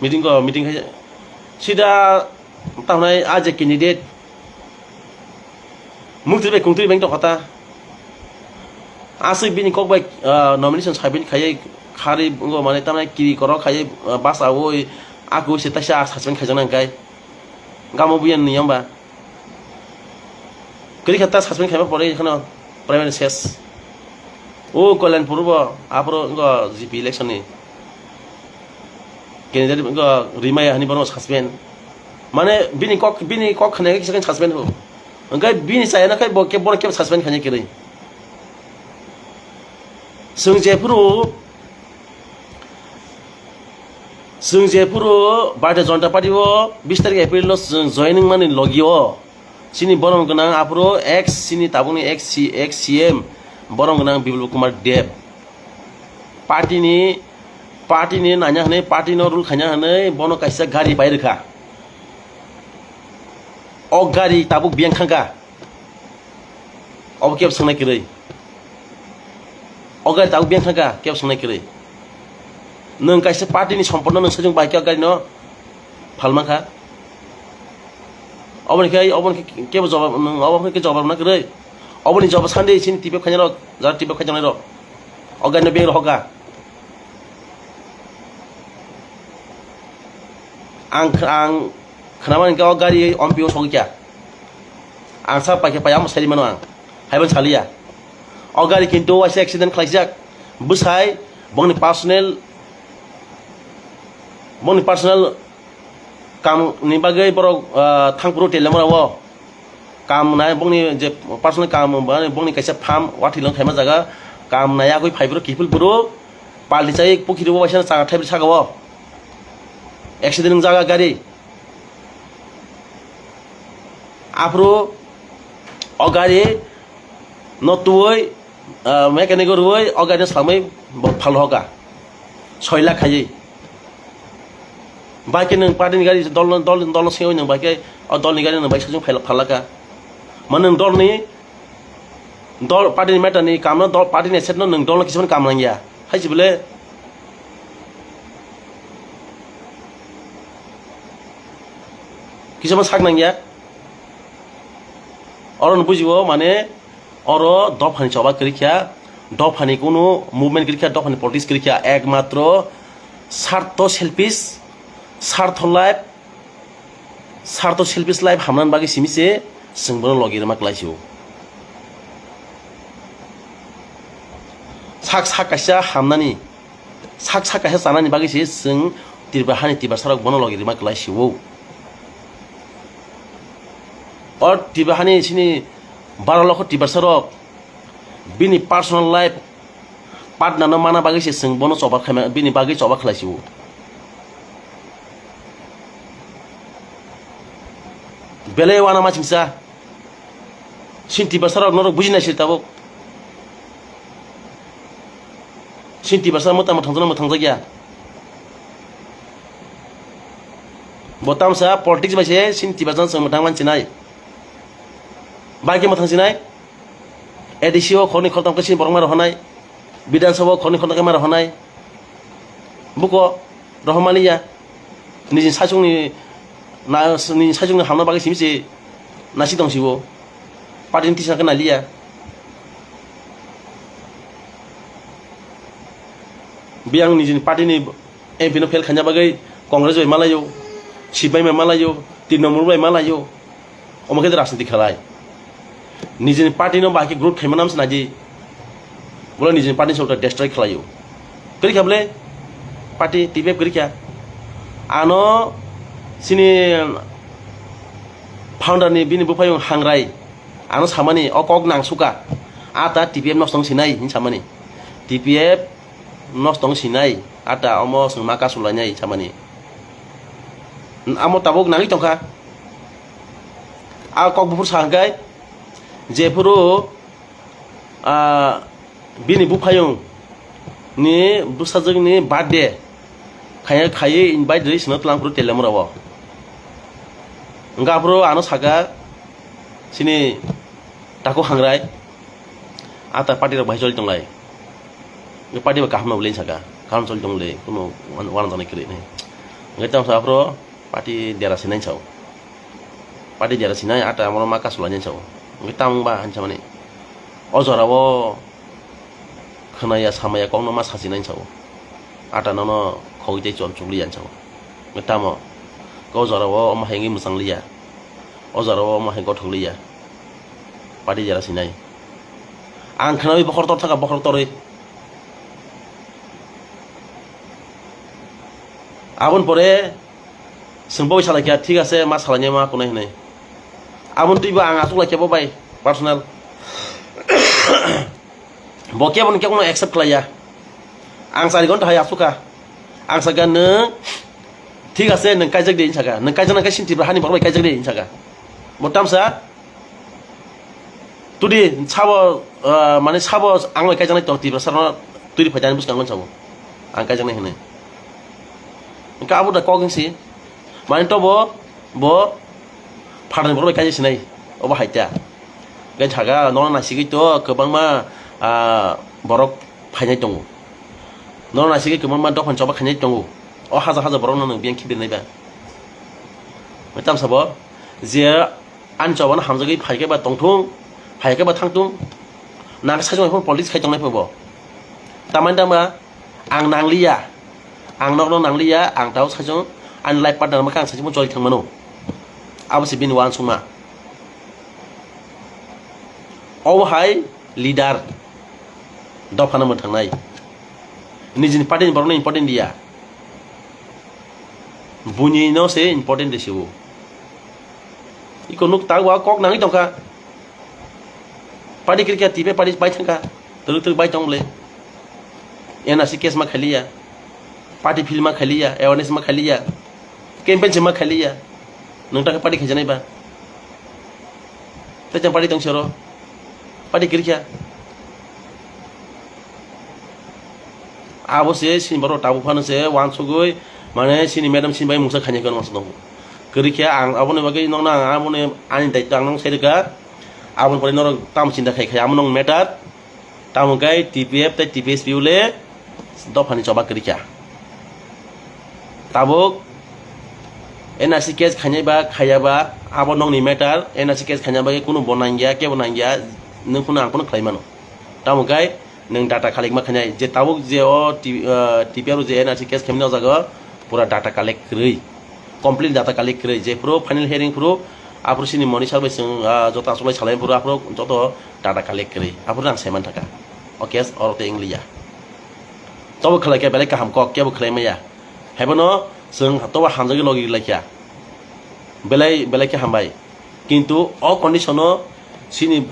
meeting ko, meeting khai sida tamnai a je candidate. Muktwi bai kungtwi bai tongkha ta. Aswk bini kok bai, ah, nomination submit khaiwi kharwi wngkha, mane tamni kiri korok khaiwi, ah, basawi akwi se taisa suspend khaijaknai hwnkhe. Gamo buya niyom ba. Kwrwi kha ta suspend khaima pore kheno primary ses. O Kalyanpur bo aphuru wngkha G P election ni. Candidate wngkha Rimaya hani bono suspend. Mane bini kok, bini kok khna khe kisa suspend ho. Hwnkhe bini chayana khai bo khe, bono khe suspend khaina kwrwi. Chwng jephuru, chwng jephuru Bharatiya Janata Party o bis tarik April o chwng joining mani logi o. Chini borom gwnang aphuru ex, chini tabukni ex C, ex C M borom gwnang Biplab Kumar Deb. Party ni, party ni nanya hwnwi, party no rule khaina hwnwi bono kaisa gari bai rwkha. O gari tabuk biyang thangkha. Obo kebo swngnai kwrwi. O gari tabuk biyang thangkha, kebo swngnai kwrwi. Nwng kaisa party ni sompotno nwng sajwk bai khe o gari no phalmankha. Oboni khe, oboni khe kebo jobab, nwng obo khe jobab na kwrwi. Oboni jobab sandi chini T P F khainai rok, jara T P F khainai rok. O gari no beng rohokha. Ang, ang khwnamani khe o gari ompi o sogwi kha. Ang sa paikha pai amo sai mano ang. Haiban saliya. O gari kintu waisa accident khlaijak. Bwsai bongni personal, bongni personal kam ni bagwi borok, ah, thangphuru telemra o. Kam nai bongni je personal kam bongni kaisa farm wathilong khaima jaga kam nai agwi phai borok kiphil borok palni chai pukhiri o waisa changa thaibrwi saka o. Accident wng jaga gari. Aphuru o gari no tuwi, ah, mechanic o rwwi o gari no swlamwi bo phal hoka. Soi lakh khaiwi. Bai khe nwng party ni gari dol, dol, dol no sengwi nwng bai khe o dol ni gari nwng bai sajwk phal, phal laka. Ma nwng dol ni Dol party ni matter ni kam no, dol party ni asset no nwng dol no kisa phano kam nang ya. Hai se bole kisa phano sak nang ya. Oro no buji o mane oro dopha ni choba kwrwi kha, dopha ni kunu movement kwrwi kha, dopha ni politics kwrwi kha, ekmatro sartho selfish, sartho life, Sarto selfish life hamnani bagwi simi se chwng bono logi rwma kwlai si-o. Sak sak kaisa hamnani, sak sak kaisa chanani bagwi se chwng Tripura hani Tiprasa rok bono logi rwma kwlai si-o. O Tripura hani sini baro lokho Tiprasa rok bini personal life partner no mana bagwi se chwng bono choba khaima, bini bagwi choba khlai si-o. Belai wana ma chingsa. Sinti basa rok norok buji nai se tabuk. Sinti basa mota mwthang jana mwthang jakya. Bo tamsa politics bai se sinti basa chwng mwthang man sinai. Bai ke mwthang sinai. A D C o khorni khortam khe sini borok ma rohonai. Bidhan Sabha o khorni khortam khe ma rohonai. Buko rohormani ya. Nijini saichungni na, nijini saichungni hamna bagwi simi se nasi tong sibo. Party ni tisna khe naliya. Biyang nijini party ni M P no fail khaina bagwi Congress bai malayo, C P I M bai malayo, Trinamool bai malayo. Omo khe rajniti khlai. Nijini party no bahai khe growth khaima nam se naidi. Bole nijini party ni sabta destroy khlaio. Kwrwi kha bole party T P F kwrwi kha. Ano sini founder ni bini buphayung Hangrai. Ano samani o kok nang suka. Ata T P F nosto wng sinai hin samani. T P F nosto wng sinai. Ata omo swng ma kasu lainai samani. Amo tabuk nangwi tongkha. A kok buphuru sa hwnkhe, jephuru, ah, bini buphayung ni bwsajwk ni birthday khaya khaywi invite rwi sino twlang phuru Telemura o. Hwnkhe aphuru ano saka sini takhuk Hangrai, ata party rok bahai choli tonglai. Party bo kaham no le saka, kaham choli tongle, kuno wan-, wanajani kwrwi nai. Hwnkhe tamo sa aphuru party dera sinai sao. Party dera sinai ata amo ma kasu lainai sao. Hwnkhe tamo ba hinsa mani. O jora o khwnaya samaya kokno ma sasinai sao. Ata nono khogwi tei chon chukliya sao. Hwnkhe tamo. Ko jora o omo hai wngwi mwchang liya. O jora o omo hai gothok liya. Party dera sinai. Ang khwnawi bokhorok tor thangkha, bokhorok torwi. Aboni pore chwng bo salai kha, thik ase, ma salai ma kunai hinwi. Aboni twibo ang achuk lai kha bo bai personal. Bo kebo ni kebo no accept khlai ya. Ang chari ghonta hai achuk kha. Ang saka nwng thik ase, nwng kaijak de hinwi saka. Nwng kaijak nang khe sini Tripura hani borok bai kaijak de hinwi saka. Bo tamsa Tudi sabo, ah, mane sabo ang bai kaijaknai tong Tiprasa rok twi phai jani bwskango sabo. Ang kaijaknai hinwi. Hwnkhe abo da kok wngsi. Mane to bo, bo phatani borok bai kaijak sinai. Obo hai ta. Hwnkhe thaga nono naisigwi to kwbangma, ah, borok phainai tongo. Nono naisigwi kwbangma dophani choba khainai tongo. O hajar hajar borokno nwng biyang khibirinai ba. Tamsa bo je Ani chobano hamjagwi phai khe ba tongthung, phai khe ba thangthung. Nang khe saichung phano politics khai tongnai phano bo. Tamani tama ang nangliya. Ang nokno nangliya, ang tao saichung ani life partner ma khe ang saichung choli thangmano. Abo se bini uansukma. Obo hai leader dophano mwthangnai. Nijini party ni borokno important liya. Buini no se important de sibo. Iko nuk ta wa kok nangwi tongkha. Party kwrwikha T P F party bai thangkha. Twrwk twrwk bai tong le. N R C case ma khailiya. Party field ma khailiya. Awareness ma khailiya. Campaign se ma khailiya. Nwng ta khe party khaijanai ba. Tei chang party tong sero. Party kwrwikha. Abo se sini borok tabuk phano se uansugwi, mane sini madam sini bai mungsa khainai khe uansuk tongo. Kwrwikha ang aboni bagwi nokno ang aboni ani daitw ang nokno sai rwkha. Aboni pore norok tamo chinta khai khai amo nokni matter. Tamo khe T P F tei T P S P le dophani choba kwrwikha. Tabuk N R C case khainai ba khaiya ba abo nokni matter, N R C case khaina bagwi kunu bo nangya, kebo nangya, nwng phano ang phano khlai mano. Tamo khe nwng data collect ma khainai, je tabuk je o T-, ah, T P R o je N R C case khaimani o jaga o pura data collect kwrwi, complete data collect kwrwi, je phuru final hearing phuru aphuru sini moni salbai chwng, ah, joto achuklai salai phuru aphuru joto data collect kwrwi, aphuru ang saiman thaka. O case oro tei wng liya. Tobo khlai khe belai kaham kok, kebo khlai maya. Haibono chwng tobo hamjagwi logi rwlai kha. Belai, belai khe hambai. Kintu o condition o sini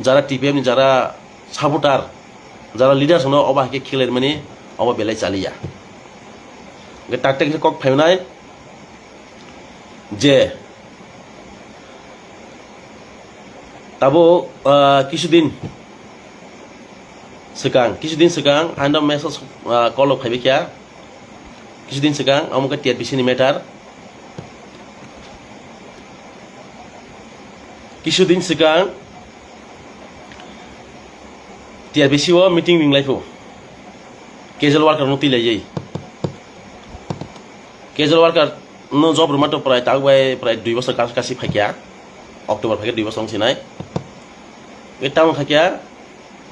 jara T P F ni jara supporter, jara leaders no obo hai khe khilaimani obo belai chaliya. Hwnkhe tak tak khe kok phainai je Tabuk, ah, kisudin swkang, kisudin swkang, ano message, ah, call rok phaibai kha. Kisudin swkang, omo khe T R B C ni matter. Kisudin swkang T R B C o meeting ringlai phu. Casual worker no twi lai. Casual worker no job rwma to prai tak bai prai dui bosor kas-, kasi phaikya. October phaikya dui bosor wng sinai. Ngai tamo khaikya.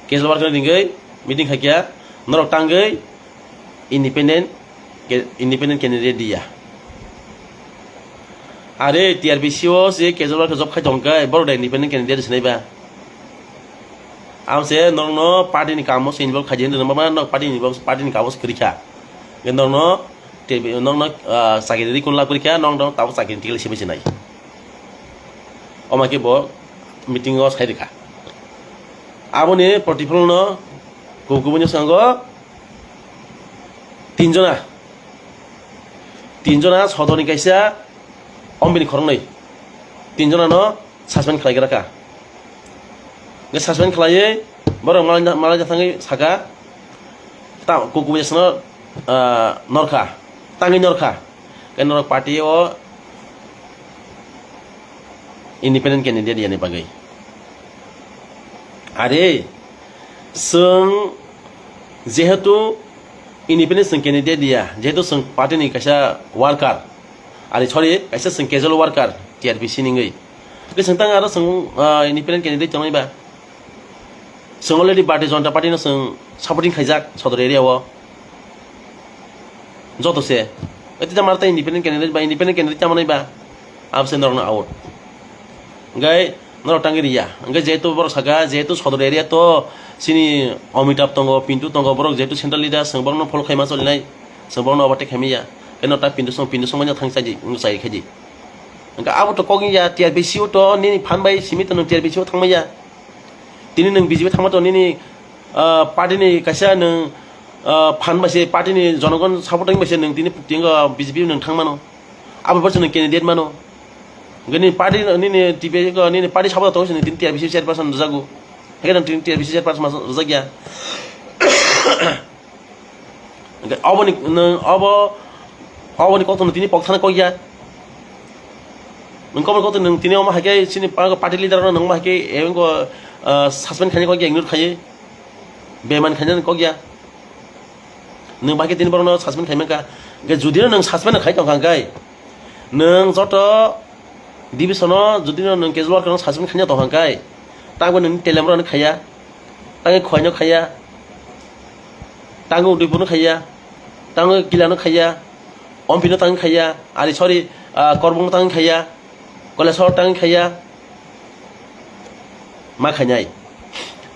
Casual worker ni ngai meeting khaikya. Norok tangwi independent ke-, independent candidate diya. Are T R B C o se casual worker job khai tong kai, borok da independent candidate sinai ba. Ang se norokno party ni kamo se involve khai di hinwi norok party ni, party ni kamo se kwrwi kha. Nge norokno te, norokno, ah, chakiri rikun lab kwrwi kha, norok tabuk chakiri tikle simi sinai. Oma khe bo meeting o sai rikha. Aboni protipholno kubun kubun swngo tinjona, tinjona sodorni kaisa, ombini khoroknwi, tinjonano suspend khlai gra kha. Nge suspend khlaiwi borok malai, malai thangwi saka, ta kubun kubun swngo, ah, norkha, tangwi norkha. Khe norok party o independent candidate yani bagwi. Are, chwng jehetu independent chwng candidate ya, jehetu chwng party ni kaisa worker, are, sorry, kaisa chwng casual worker, T R B C ni wngwi. Khe chwng tang aro chwng, ah, independent candidate tongnai ba. Chwng already Bharatiya Janata Party no chwng supporting khaijak Sodor area o. Joto se. Eti ta mar ta independent candidate ba, independent candidate tamo nai ba. Abse norok no out. Gai norok tangwi riya. Gai jehetu borok saka, jehetu Sodor area to sini Amitabh tongo, Pintu tongo, borok jehetu central leader, chwng borok no follow khaima choli nai. Chwng borok no overtake khaimaya. Eno ta Pintu song, Pintu song manya thang chaji, wng chai khaji. Engka abo to kok ya, T R B C o to nini phan bai simi to nwng T R B C o thangmaya. Tini nwng B J P thangma to nini, ah, party ni kaisa nwng, ah, phan bai se party ni jonogon supporting bai se nwng tini, tini, ah, B J P nwng thangmano. Abo bai se nwng candidate mano. Nini party, nini T P, nini party support to nini T R B C chairperson rwjago. Haikhe nwng tini T R B C chairperson rwjak ya. Hwnkhe oboni nwng obo, oboni koktwno tini pokthana kok ya. Nwng oboni koktwno nwng tini omo hai khe chini pa-, party leader rok nwng omo hai khe, eh, wngkha, ah, suspend khaina kok ya, ignore khaiwi. Bemani khaina kok ya. Nwng bai khe tini borokno suspend khai mankha. Hwnkhe judino nwng suspend khai tongkha hwnkhe, nwng joto division o judino nwng casual worker no suspend khaina tongkha hwnkhe, tangbo nwng Telemrano khaiya, tangwi Khwaino khaiya, tangwi Udaipurno khaiya, tangwi Kilano khaiya, Ompino tangwi khaiya, ari sorry, ah, Korbongno tangwi khaiya, Kolesor tangwi khaiya, ma khainai.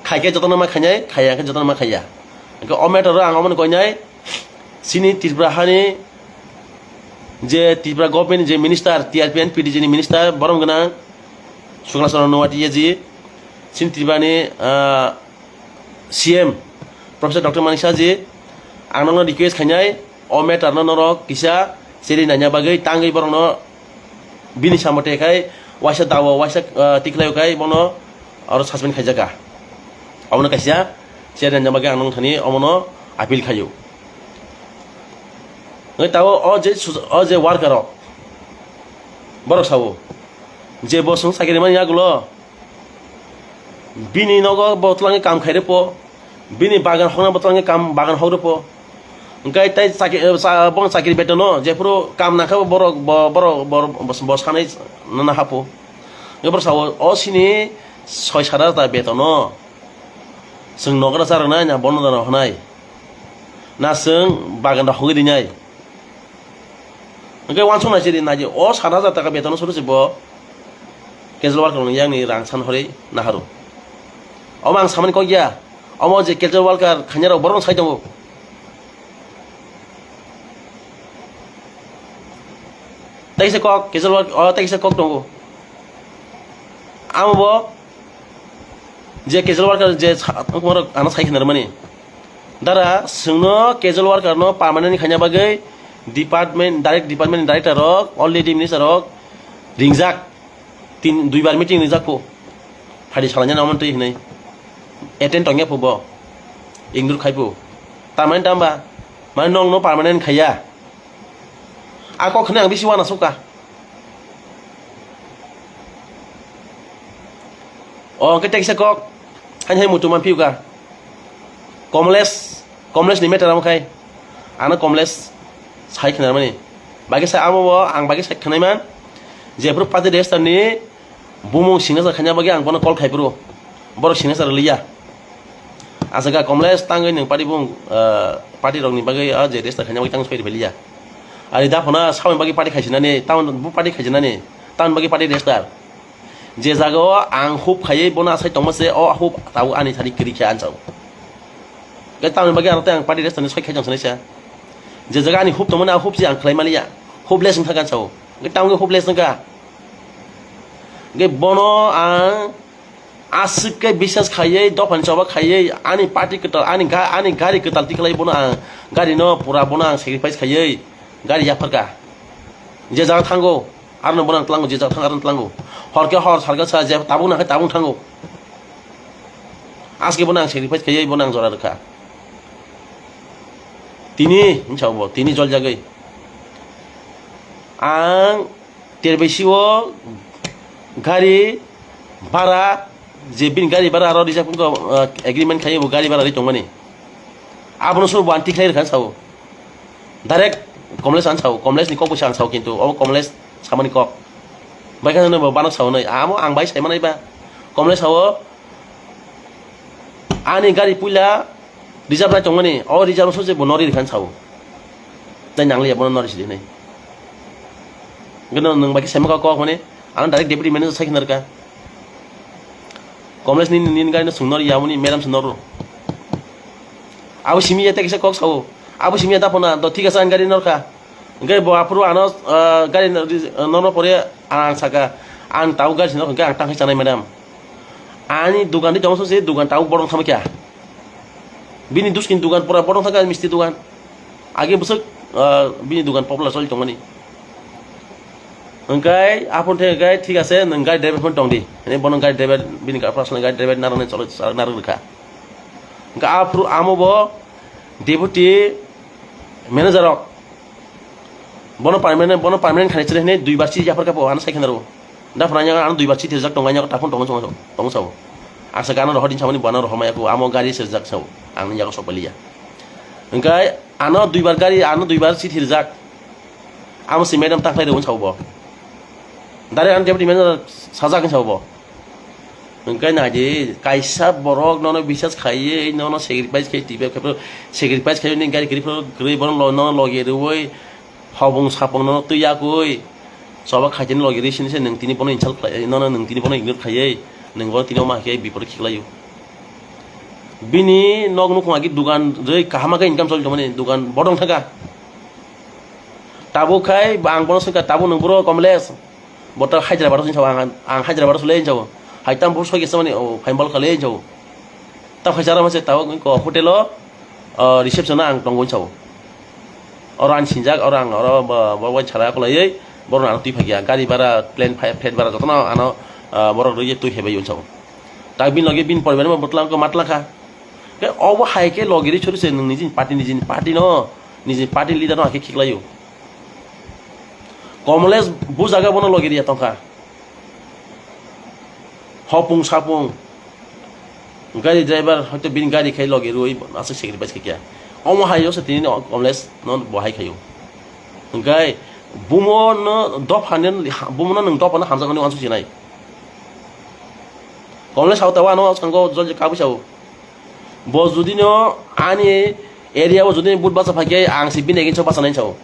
Khaikhe jotono ma khainai, khaiya khe jotono ma khaiya. Hwnkhe o matter o ang omono koinai, chini Tripura hani je Tripura government ni je minister, T R P and P D G ni minister, borom gwnang Sukla Charan Noatia ji, chini Tripura ni, ah, C M Professor Doctor Manik Saha ji, ang nokno request khainai, o matter no norok kisa cheri naina bagwi tangwi borokno bini samate khai waisa dawa, waisa, ah, tikhlaio khai bono oro suspend khaijaka. Omono kaisa cheri naina bagwi ang nong thani omono appeal khaio. Ngai tao o je su-, o je worker rok borok sao je bo sung sakiri mani yagulo bini nogo bo twlangwi kam khaire po, bini bagan hokna bo twlangwi kam bagan hokre po. Hwnkhe tai chakri, eh, sa-, bong chakri betono jephuru kam nangkha bo borok bo, borok bo, bo, bo sanai nana hapo. Hwnkhe borok sao, o sini soi sat hajar ta betono chwng nogra charwnai na bono dano hwnai? Na chwng bagan da hogwi rinai? Hwnkhe uansuk nai sidi naidi, o sat hajar taka betono suru se bo casual worker ni yakni rang san horwi naharu. Omo ang samani kok ya, omo je casual worker khainai rok borok sai tongo. Tei kisa kok, casual work, o tei kisa kok tongo. Amo bo je casual worker je sa-, ano sai khna rwmani. Dara, chwngno casual worker no permanent khaina bagwi department, direct department director rok, already minister rok ringjak, tin, duibar meeting ringjak kho. Phadi salanya naman twi hinwi. Attend tongya phubo. Ignore khai phu. Tamani tamba. Mane nong no permanent khaya. A kok khne ang bisi wana suka. O ke tekse kok. Hani hai mutu man piuka. Komles, Komles ni matter amo khai. Ano Komles sai khna mani. Bagi sai amo bo ang bagi sai khna man. Jephru party register ni bumung signature khaina bagwi ang bono call khai phuru. Borok signature liya. Asaka Komles tangwi nwng party bung, ah, party rokni bagwi, ah, je register khaina bagwi tang soi rwliya. Ari da phona samani bagwi party khaisinani, tamon bu party khaisinani, tamon bagwi party register. Je jaga o ang hub khaiwi bono asai tongma se o hub tabuk ani thani kwrwi khe anchao. Khe tamoni bagwi ano tei ang party register ni soi khai tong sanai sa. Je jaga ani hub tongmani a hub se ang khlai maliya. Hubeless wngkha anchao. Khe tamoni hubeless wngkha. Khe bono ang aswk khe bisas khaiwi, dophani choba khaiwi, ani party kwtal, ani ga-, ani gari kwtal tikhlai bono ang, gari no pura bono ang sacrifice khaiwi, gari yapharkha. Je jaga thango, arno bono ang tlango, je jaga thango, arno tlango. Hor khe hor, sal khe sal, je tabuk nang khe tabuk thango. Aske bono ang sacrifice khaiwi, bono ang jora rwkha. Tini, hinsa bo, tini joljagwi. Ang Terbaisi o gari bara, je bini gari bara aro rijak wngkha, uh, agreement khai bo gari bara ri tongmani. Abono soro bo ang tikhlai rwkha ang sao. Direct Komles ang sao, Komles ni kok bo ang sao, kintu obo Komles samani kok. Bai khano bo banok sao nai, amo ang bai sai manai ba. Komles sao, ani gari puila reserve nai tongmani, o reserve sojak bo nori rikha sao. Nai nangliya bono nori sidi hinwi. Gano nwng bai khe saima kok mani, ano direct deputy manager sai khna rwkha. Komles ni, ni gari no swng nori yamani, madam swng noro. Abo simi ya tei kisa kok sao. Abo simi ya daphona, do thik asa ang gari norkha. Hingke bo aphuru ano, ah, gari no, ri-, nono pore ang saka, ang tau gari sino hingke ang tangkai chanai madam. Ani dukan di tong sose dukan tau borong thama kya. Bini duskin dukan pura borong thangka misti dukan. Age bwswk, ah, bini dukan popular choli tongmani. Hingke aphun thengke thik ase nwng gari driver phone tongdi. Hini bono gari driver bini personal gari driver narwknai cholo narwk rwkha. Hingke aphuru amo bo deputy manager rok. Bono permanent, bono permanent khanai chwrwi hinwi duibar chini yaphar kha po, ano sai khna rw. Da phwrang yago ano duibar chini rijak tongo, yago taphun tongo chongo tongo sao. Ang sa gana rohor din samani bo ano rohor maya ko, amo gari se rijak sao. Ang ni yago sok baliya. Hingkai ano duibar gari, ano duibar chini rijak. Amo si madam takhwlai rw sao bo. Dare ano deputy manager sajak sao bo. Hingke naidi, kaisa borok nono bisas khaiwi, nono sacrifice khai twibo, khe sacrifice khai nini gari kwrwi phano kwrwi bono lo-, nono logi rwwi, hobong sapong nono twi yakwi, choba khaitini logi rwi sini se nwng tini bono insult khlai, nono nwng tini bono ignore khaiwi, nwng bono tini omo hai khe biporo khiklaio. Bini nok nukhung agi dugan rwi kaham khe income choli tongmani, dugan bodong thangkha. Tabuk khai ang bono swngkha, tabuk nwng boro Komles. Bo ta Hyderabad o sini sao, ang, ang Hyderabad o sole sini sao. Hai tam bo soi kisa mani, o, phaim bal kale sini sao. Ta khai chara mase tao ko hotel o, o, reception o ang tongo sini sao. Oro ang sinjak, oro ang, oro bo, bo, bo chara ko lai, boro na twi phai ya. Gari bara, plane phai, flight bara jotono ano, o, borok rwi twi hebai sini sao. Ta bin loge bin poribar ma botlang ko matla kha. Ke obo hai ke loge ri chori se nung nijin party, nijin party no, nijin party leader no hai khe khiklaio. Komles bo jaga bono logi riya tongkha. Hopung sapung. Gari driver hoito bini gari khai logi rui aswk sacrifice khe kya. Omo hai yo se tini no Komles no bo hai khayo. Hingkai bumo no dopha ne, bumo no nwng dopha no hamjak nani wansuk sinai. Komles hao tawa no sango jol kabui sao. Bo judi no ani area o judi vote bacha phai khe ang se bini against o bacha nai sao.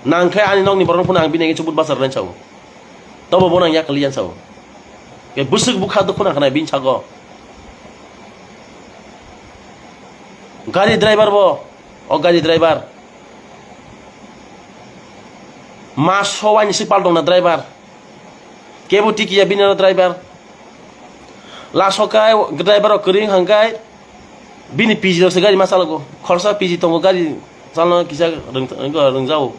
Nang khe ani nokni borok phano ang bini against o vote bacha rwnai sao. Tobo bono ang yakal yan sao. Ke bwswk bwkha dukhu nang khanai bini sago. Gari driver bo, o gari driver. Ma sowai ni sik pal dong na driver. Kebo tiki ya bini aro driver. Laso kai driver rok kwrwi hwnkhe bini P G rok se gari ma chalogo. Khorsa P G tongo gari chalna kisa rwng-, rwng-, rwngjao.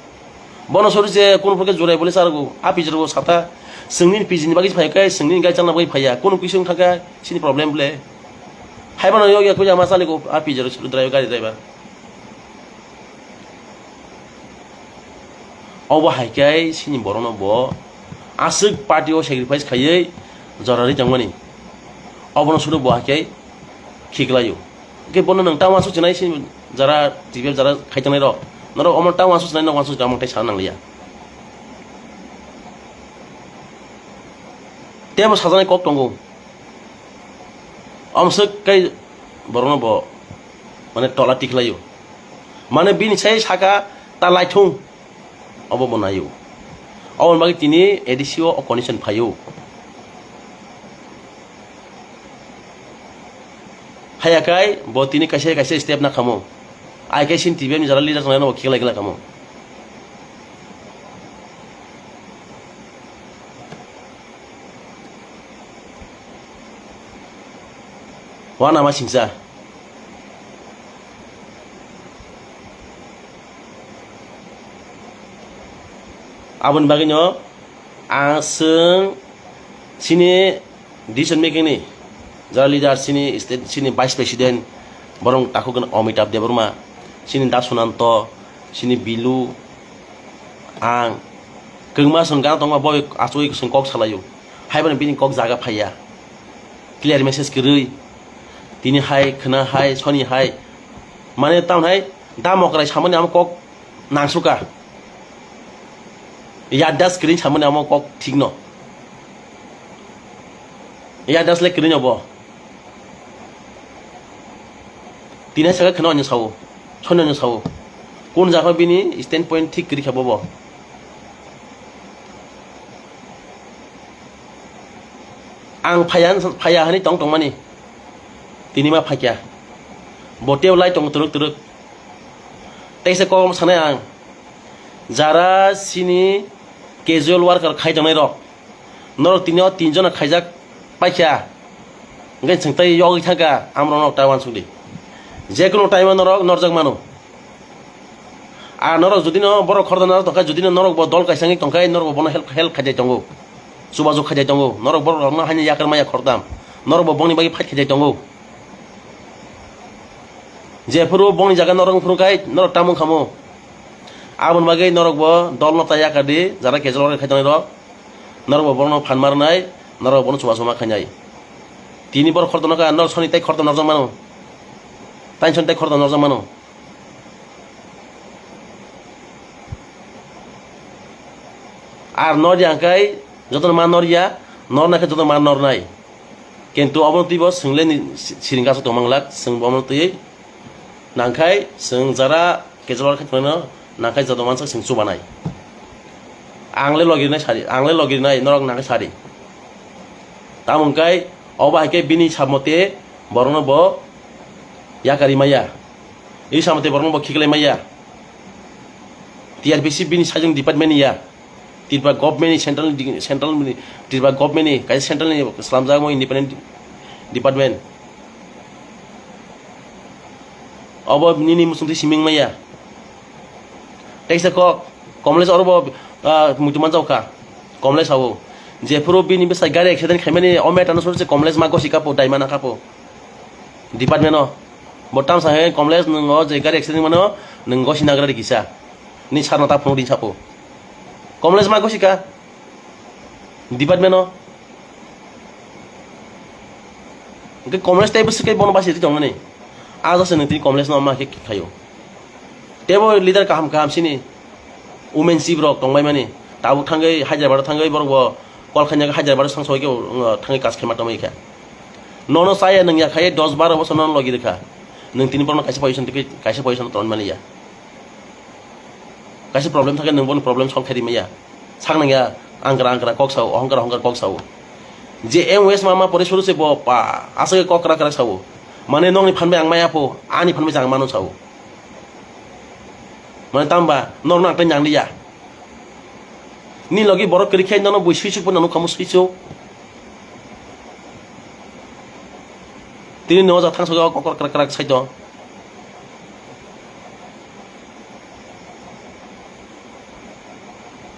Bono sori se kunu phuru khe jurai bole chargo. A pijor bo sata. Sengni pijini bagwi phai khe, sengni gai chalna bagwi phaiya. Kunu kisi wng thangkhe, sini problem ble. Hai bono yog yak kuja ma chaligo, a pijor driver, gari driver. Obo hai khe sini borokno bo aswk party o sacrifice khaiwi jora ri tongmani. Obono suru bo hai khe khiklaio. Hwnkhe bono nwng ta uansuk chinai sini jara T P F jara khai tongnai rok. Norok omo ta uansuk chinai, no uansuk chinai, omo tei sana nangliya. Tei bo sajaknai kok tongo. Omswk khe borokno bo, mane, tola tikhlaio. Mane, bini sai saka ta laithung, obo bo naio. Oboni bagwi tini A D C o condition phaio. Haiya khai bo tini kaisa kaisa step nakhamo. Ai khe sini T P F ni jara leader tongnai no bo khiklai glak kamo. Wana ma singsa. Aboni bagwino ang chwng chini decision making ni jara leader, chini state, chini vice president, borok takhuk gwnang Amitabh Debbarma, chini Da Sunanto, chini Bilu, ang kwbangma chwng gana tongma bo achugwi chwng kok salaio. Haiphano bini kok jaga phaiya. Clear message kwrwi. Tini hai, khwna hai, soni hai. Mane tamoni hai, da mokrai samani amo kok nangsuka. Yaddas kwrwi samani amo kok thikno. Yaddas le kwrwi no bo. Tini hai saka khwna onyo sao. Soni onyo sao. Kun jaga bini stand point thik kwrwi kha bobo. Ang phaiya, phaiya hani tong tongmani. Tini ma phaikya. Bo teo lai tongo twrwk twrwk. Teisa kok sanai ang. Jara chini casual worker khai tongnai rok. Norok tini o tin jona khaijak paikha. Hwnkhe chwng tei yogwi thangkha, amrok norok ta uansukdi. Jekunu time o norok norjak mano. Ar norok jodi no borok khorda norok tongkha, jodi no norok bo dol kaisa wngwi tongkha, norok bo bono help, help khaijai tongo. Chubajok khaijai tongo. Norok borok rokno haino yakar maya khortam. Norok bo bongni bagwi fight khaijai tongo. Jephuru bongni jaga norok wngphuru khai norok tamung khamo. Aboni bagwi norok bo dol no ta yakar di, jara kejol khai tongnai rok. Norok bo borokno phan marnai, norok bono chubachu ma khainai. Tini borok khorokto nokha, norok soni tei khorokto norjak mano. Taini soni tei khorokto norjak mano. Ar norya hwnkhe jotono ma norya, nornai khe jotono ma nornai. Kintu obono twibo chwng le ni si-, siring kaso tongma glak, chwng bo omono twiwi nangkhai chwng jara kejol khe tongnaino nangkhai joto mansa chwng chubanai. Ang le logi rinai sari, ang le logi rinai norok nangkhai sari. Tamo hwnkhe obo hai khe bini samote borokno bo yakari maya. Bini samote borokno bo khiklai maya. T R P C bini sajwng department ni ya. Tripura government ni central ni, central ni, Tripura government ni kaisa central ni slamjakma independent department. Obo nini muchungtwi siming maya. Teisa kok, Komlesh oro bo, ah, muitu manjak kha. Komlesh sabo. Jephuru bini bwsai gari accident khaimani, o matter no sori se Komlesh ma gosi kapo, daimana kapo. Department o. Bo tamsa he Komlesh nwng o je gari accident mano, nwng gosi nagra ri kisa. Ni sarno ta phunuk din sapo. Komlesh ma gosi ka. Department o. Hwnkhe Komlesh tei bwswk khe bono basi ri tongmani. A jasa nwng tini Komlesh no ma khe khaio. Tebo leader kaham kaham sini. Women chief rok tongbai mani. Tabuk thangwi Hyderabad o thangwi borok bo call khaina khe Hyderabad o sangsoi khe, uh, thangwi kas khe ma tongwi kha. Nono chaya nwng ya khai dos baro bosor nono logi rwkha. Nwng tini borokno kaisa position twi kaisa position tongmani ya. Kaisa problem thangkhe nwng bono problem solve khairi maya. Sak nangya angkra angkra kok sao, ohongkar ohongkar kok sao. Je M West ma ma pore suru se bo pa aswk kok krak krak sao. Mane nokni phan bai ang maya pho, ani phan bai ang mano sao. Mane tamba norno ang tei nang liya. Ni logi borok kwrwi khe nono bui swisuk phano nukha mo swisuk. Tini no ja thang sogo kokor krak krak sai to.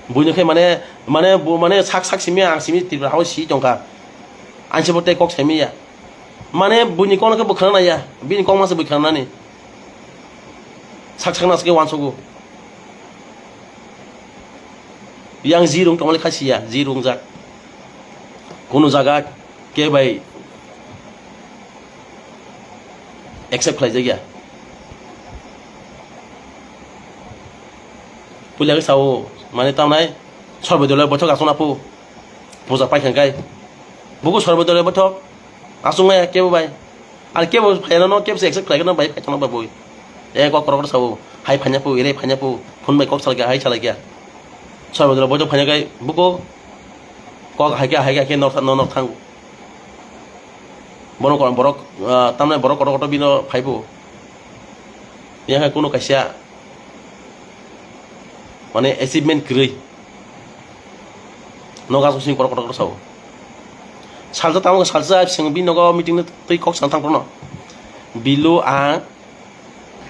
Buino khe mane, mane, bu-, mane sak sak simi ang simi Tripura hao si tongkha. Ang se bo tei kok saimaya. Mane buini kokno khe bwkhwrang naiya. Bini kok masa bwkhwrang nani. Sak sak naske wansugo. Yang ji rung tongmani kha siya, ji rungjak. Kunu jaga khe bai accept khlaijakya. Puila khe sao, mane tamnai, sorbo dole bothok aswk na pu, puja paikha kai. Buku sorbo dole bothok, aswk maya kebo bai. Ar kebo phaiyano no, kebo se accept khlaikhe no bai, phaithangno bai bui. E kok korok korok sao, hai phanya pu, ere phanya pu, phone bai kok salai kha, hai salai kha. Sorbo dole bothok phanya kai, buku kok hai kha, hai kha, khe nok, nok, nok thang. Bono kor-, borok, ah, tamni borok kotor kotor bino phaibo. Yang hai kuno kaisa, mane, achievement kwrwi. Nogo aswk sini kotor kotor sao. Salsa tamo salsa seng bini nogo meeting no twi kok san thang kono. Bilu ang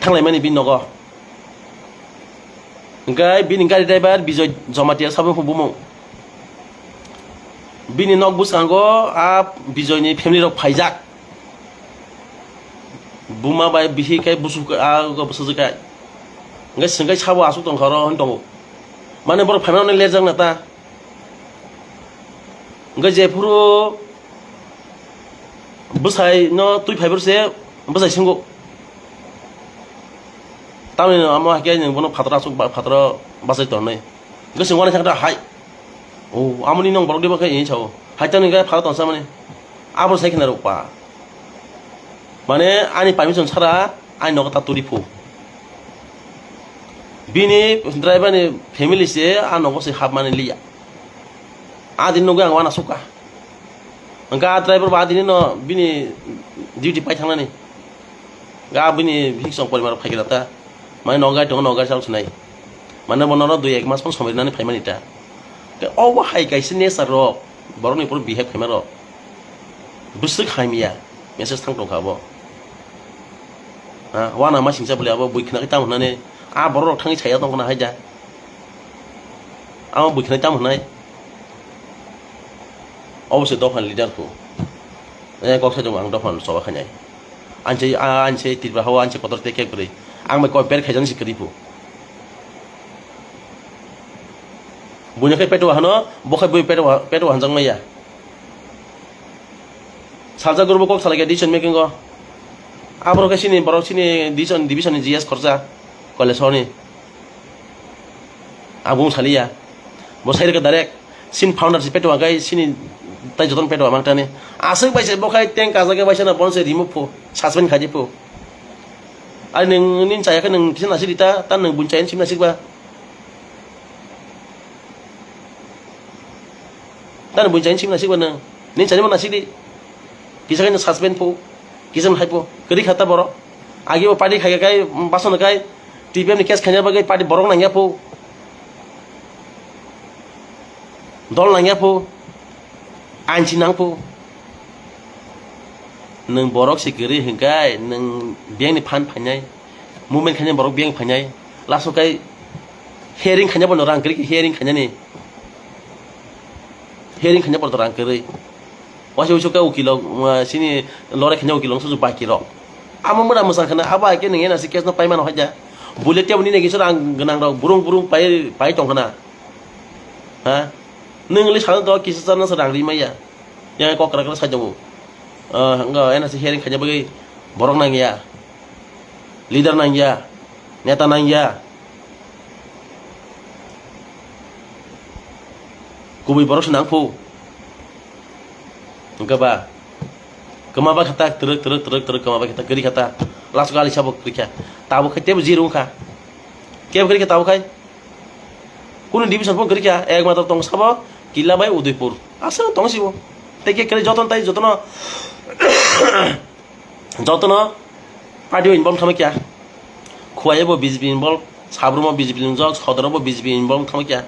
thanglaimani bini nogo. Hwnkhe bini gari driver Bijoy Jamatia sabo wngkha bumung. Bini nok bwskango a Bijoyni family rok phaijak. Buma bai bihi khe busu khe a go bwsajwk khe. Hwnkhe swngkhe sabo aswk tongkha oro hwn tongo. Mane borok phaimano lerjak na ta. Hwnkhe jephuru bwsai no twi phaibrwse bwsai swngo. Tamni amo hakhe nwng bono phataro aswk ba-, phataro bachai tongnai. Hwnkhe chwng uanaisa khe hai. O, amoni nwng borok diba khe ini sao. Hai tamni khe phataro tongsa mani. Abo sai khna rok pa. Mane ani permission sara ani nogo ta turi phu. Bini driver ni family se a nogo se hap mani liya. A din nogo ang uanaisa kha. Hwnkhe a driver bo a dini no bini duty pai thangnani. Ga bini hiksong porimar phai khe ta. Mane nogo gai tongo, nogo gai chal sinai. Mane bo norok dui ek mas phano somoi rinani phaimani ta. Te obo hai kaisa nature rok, borokni puro behave khaima rok. Bwswk hamya, message thang tongkha abo. Ha, uanaisa singsa bwlai abo bui khna khe tamo hwnani, a borok rok thangwi chaya tongkha na haida. Amo bui khna tamo hwnai. Obo se dopha ni leader kho. Eh, kok sajak ang dopha no choba khainai. Anse, a, anse Tripura hao anse kotor tei khe kwrwi. Ang bai koi ber khaijani se kwrwi phu. Buino khe peto hano, bo khai bui peto, peto hanjak maya. Salsa guru bo kok salai khe decision making o. Aboro khe sini borok sini decision division ni G S khorsa. College honi. Ang bung saliya. Bo sai rwkha direct. Sin founder si peto agai sini tai joton peto amang tani. Aswk bai se bo khai teng kajaga bai sana bon se remove pho, suspend khaji pho. Ari nung nin chaya khe nung kisa nasik di ta, ta nung bun chayan sim nasik ba. Ta nung bun chayan sim nasik ba nung. Nin chani ma nasik di. Kisa khe nung suspend pho, kisa nung hai pho. Kwrwi kha ta borok. Agi bo party khai kai, basan kai, T P F ni case khaina bagwi party borok nangya pho. Dol nangya pho. Ain si nang pho. Nwng borok si kwrwi hwnkhe, nwng biyang ni phan phainai, movement khainai borok biyang phainai, last o kai hearing khainai bono rang kwrwi, hearing khainani, hearing khainai bono rang kwrwi. Waisa waisa khe ukilo, uh, sini lorai khaina ukilo wngsa su baki rok. Amo mura mwsang khana, abo hai khe nwng N R C case no pai mano haida. Bullet tebo nini kisa rang gwnang rok burung burung pai, pai tong khana. Ha? Nwng le sano to kisa charna sa rang ri maya. Yang kok kra kra sa jago. Uh, ngo N R C hearing khaina bagwi borok nang ya. Leader nang ya. Neta nang ya. Kubui borok se nang phu. Hwnkhe ba, kwma ba kha ta, twrwk, twrwk, twrwk, twrwk, kwma ba kha ta, kwrwi kha ta. Last o ali sabo kwrwi kha. Tabuk khai tebo zero wngkha. Kebo kwrwi kha tabuk khai? Kunu division phano kwrwi kha. Ekmatro tong sabo Killa bai Udaipur. Aswk tong sibo. Tei khe kwrwi jotono tai jotono Jotono party o involve thangma kya. Khuaio bo B J P involve, Sabrum o B J P involve, Sodor o bo B J P involve thangma kya.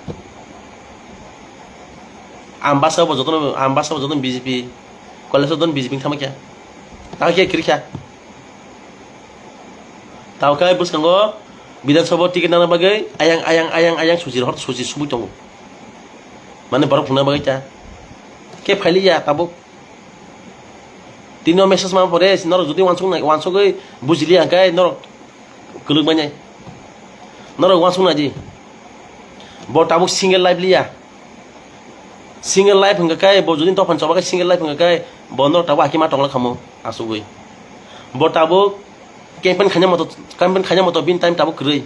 Ambasa bo jotono, Ambasa bo jotono B J P, Kolesa jotono B J P thangma kya. Tamo khe kwrwi kha. Tamo khe bwskango Bidhan Sabha ticket nana bagwi ayang, ayang, ayang, ayang suchi rohor, suchi sumui tongo. Mane borok phunukna bagwi ta. Khe phailiya tabuk. Tini o message ma pore, norok jodi wansuk nai, wansugwi bujiliya hwnkhe norok kwlwk manya. Norok wansuk naidi. Bo tabuk single life liya. Single life hwnkha khe, bo jodi dophani choba khe single life hwnkha khe, bo norok tabuk hakhe ma tongla khamo, asugwi. Bo tabuk campaign khaina moto, campaign khaina moto bini time tabuk kwrwi.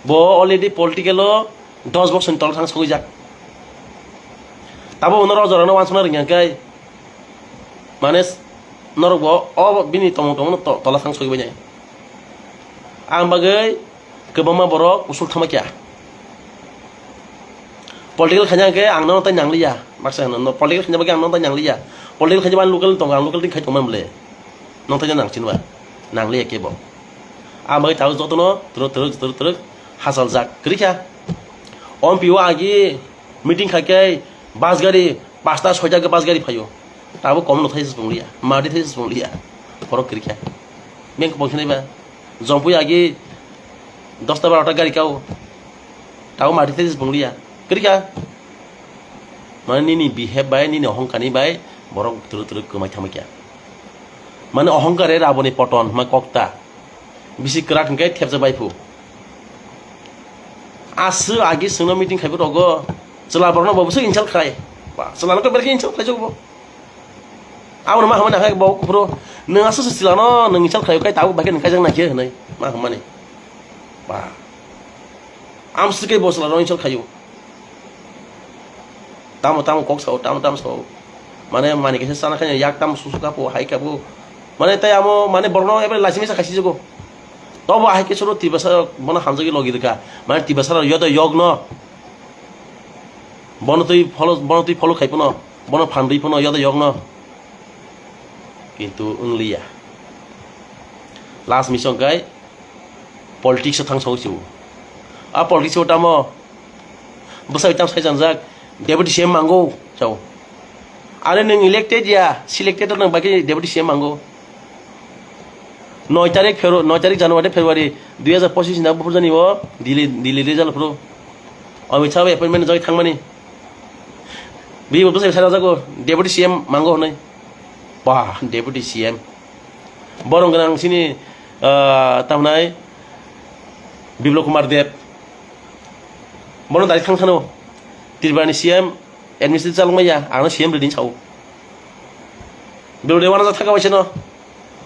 Bo already political o dos bosor ni tolo thang sogwi jak. Tabuk norok jorano wansukna rwngya khe, mane norok bo o bini tongmung tongmung to-, tola thang sogwi bai nai. Ang bagwi kwbangma borok usul thama kya. Political khaina khe ang nono tai nangliya. Baksa hwno, no, political khaina bagwi ang nono tai nangliya. Political khaina bagwi local tongo, ang local thing khai tongmani bole. Nong tai nang chinwa. Nangliya kebo. Ang bagwi tabuk jotono twrwk twrwk twrwk twrwk hasaljak. Kwrwi kha. O M P o agi meeting khai khe bus gari pasta soita khe bus gari phaio. Tabuk kom no thaisa swngliya. Madi thaisa swngliya. Borok kwrwi kha. Beng bong khe nai ba. Jompui agi dosta barota gari kao. Tabo mati thai se bwngliya. Kwrwikha. Mane nini behave bai, nini ohongkani bai borok twrwk twrwk kwmai thamwi kha. Mane ohongkare raboni poton hwnma kokta. Bisi kwrak hwnkhe thepjak bai phu. Aswk agi swngno meeting khaibo rogo. Chwla borokno bo bwswk insult khlai. Ba, chwlano khe belkhe insult khlaijago bo. Aboni ma hamani hai bo kuphuru. Nwng aswk se chwlano nwng insult khlaio kai tabuk bai khe nwng kaijak naikhe hwnwi ma hamani. Ba. Amswk khe bo chwlano insult khaio. Tamo tamo kok sao, tamo tamo sao. Mane mani kaisa chana khaina yak tamo susu kapo, hai kapo. Mane tai amo mane borokno ebre lachi misa khaisi jugo. Tobo hai khe soro Tiprasa bono hamjagwi logi rwkha. Mane Tiprasa rok yodo yokno. Bono twi follow, bono twi follow khai phano, bono phandwi phano yodo yokno. Kintu wngliya. Last mission kai politics o thang sawi sibo. A politics o tamo bwsai tam sai janjak deputy C M mango chao. Are nwng elected ya, selected nwng bai khe deputy C M mango. Noi tarik Febru-, noi tarik January, February dui hajar pochis ni buphur jani o Delhi, Delhi result phuru. Amit Shah bai appointment jagwi thangmani. Bini bo bwsai sai jago deputy C M mango hwnwi. Ba, deputy C M. Borong gwnang sini, ah, tamnai Biplab Kumar Deb. Bono dari thang sano. Tripura ni C M administrative chalok maya, ang no C M rwdi sao. Biplab Deb wana thaka waisa no.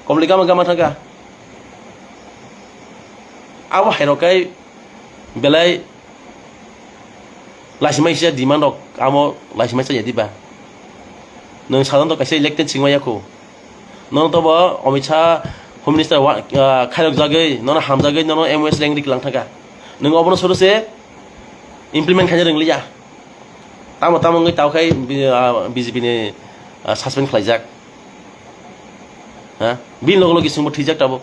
Komli gama gama thaka. Abo hai rok kai belai laisima isa demand rok amo laisima isa yadi ba. Nung sadon to kaisa elected singma yakho. Nono to bo Amit Shah Home Minister wa, ah, khairok jagwi, nono hamjagwi, nono M O S rank rik lang thangkha. Nung obono suru se implement khaina rwngliya. Tamo tamo wngwi tao khai bi-, ah, B J P ni, ah, suspend khlaijak. Ha? Bini logo logi chwngbo thwijak tabuk.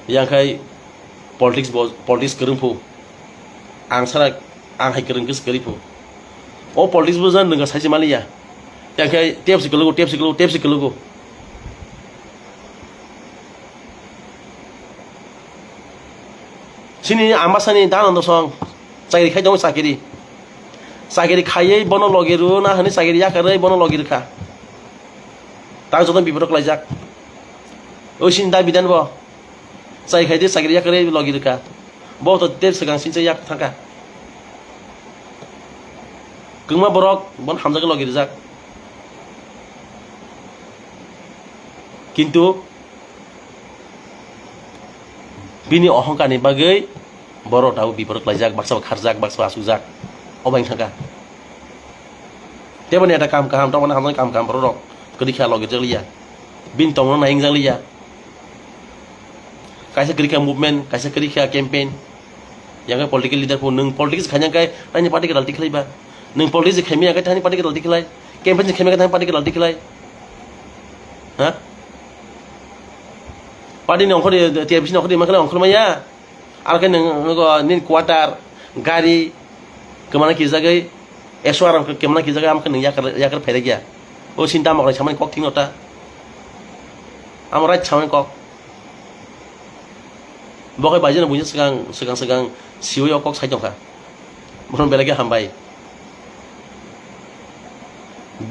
Yang khai politics bo, politics kwrwng phu. Ang sara, ang hai kwrwng khe kwrwi phu. O politics bo jan nungka sai se maliya. Yang khai tep se kwlugo, tep se kwlugo, tep se kwlugo. Sini ama sani dano dosong. Chakiri khai tongo chakiri. Chakiri khaiwi bono logi rw na hwnwi chakiri yakarwi bono logi rwkha. Tang joto biborok laijak. Oi sini da bidan bo. Chai khai de chakiri yakarwi logi rwkha. Bo to ter swkang sincha yak thangkha. Kwngma borok bono hamjagwi logi rwjak. Kintu bini ohongkani bagwi borok tabuk biborok laijak, baksa bo kharjak, baksa bo achukjak. Obo wng thangkha. Tebo neta kam kaham, tongmani hamjaknai kam kaham borok rok kwrwi kha logi rwliya. Bini tongmano nai wngjakliya. Kaisa kwrwi kha movement, kaisa kwrwi kha campaign. Yang khe political leader pho nwng politics khaina khe nini party khe ralti khlai ba. Nwng politics khaimaya khe thani party khe ralti khlai. Campaign khaimaya khe thani party khe ralti khlai. Ha? Party ni ongkhor, T R P C ni ongkhor ma khe ongkhor maya. Aro khe nwng, nwng nini quarter, gari, kwmana kijagwi, S O R khe kwmana kijagwi, amo khe nwng yakar, yakar phairwkya. O sinta moknai samani kok thikno ta. Amo right samani kok. Bo khe baijano buini swkang, swkang, swkang siwi o kok sai tongkha. Bono belai khe hambai.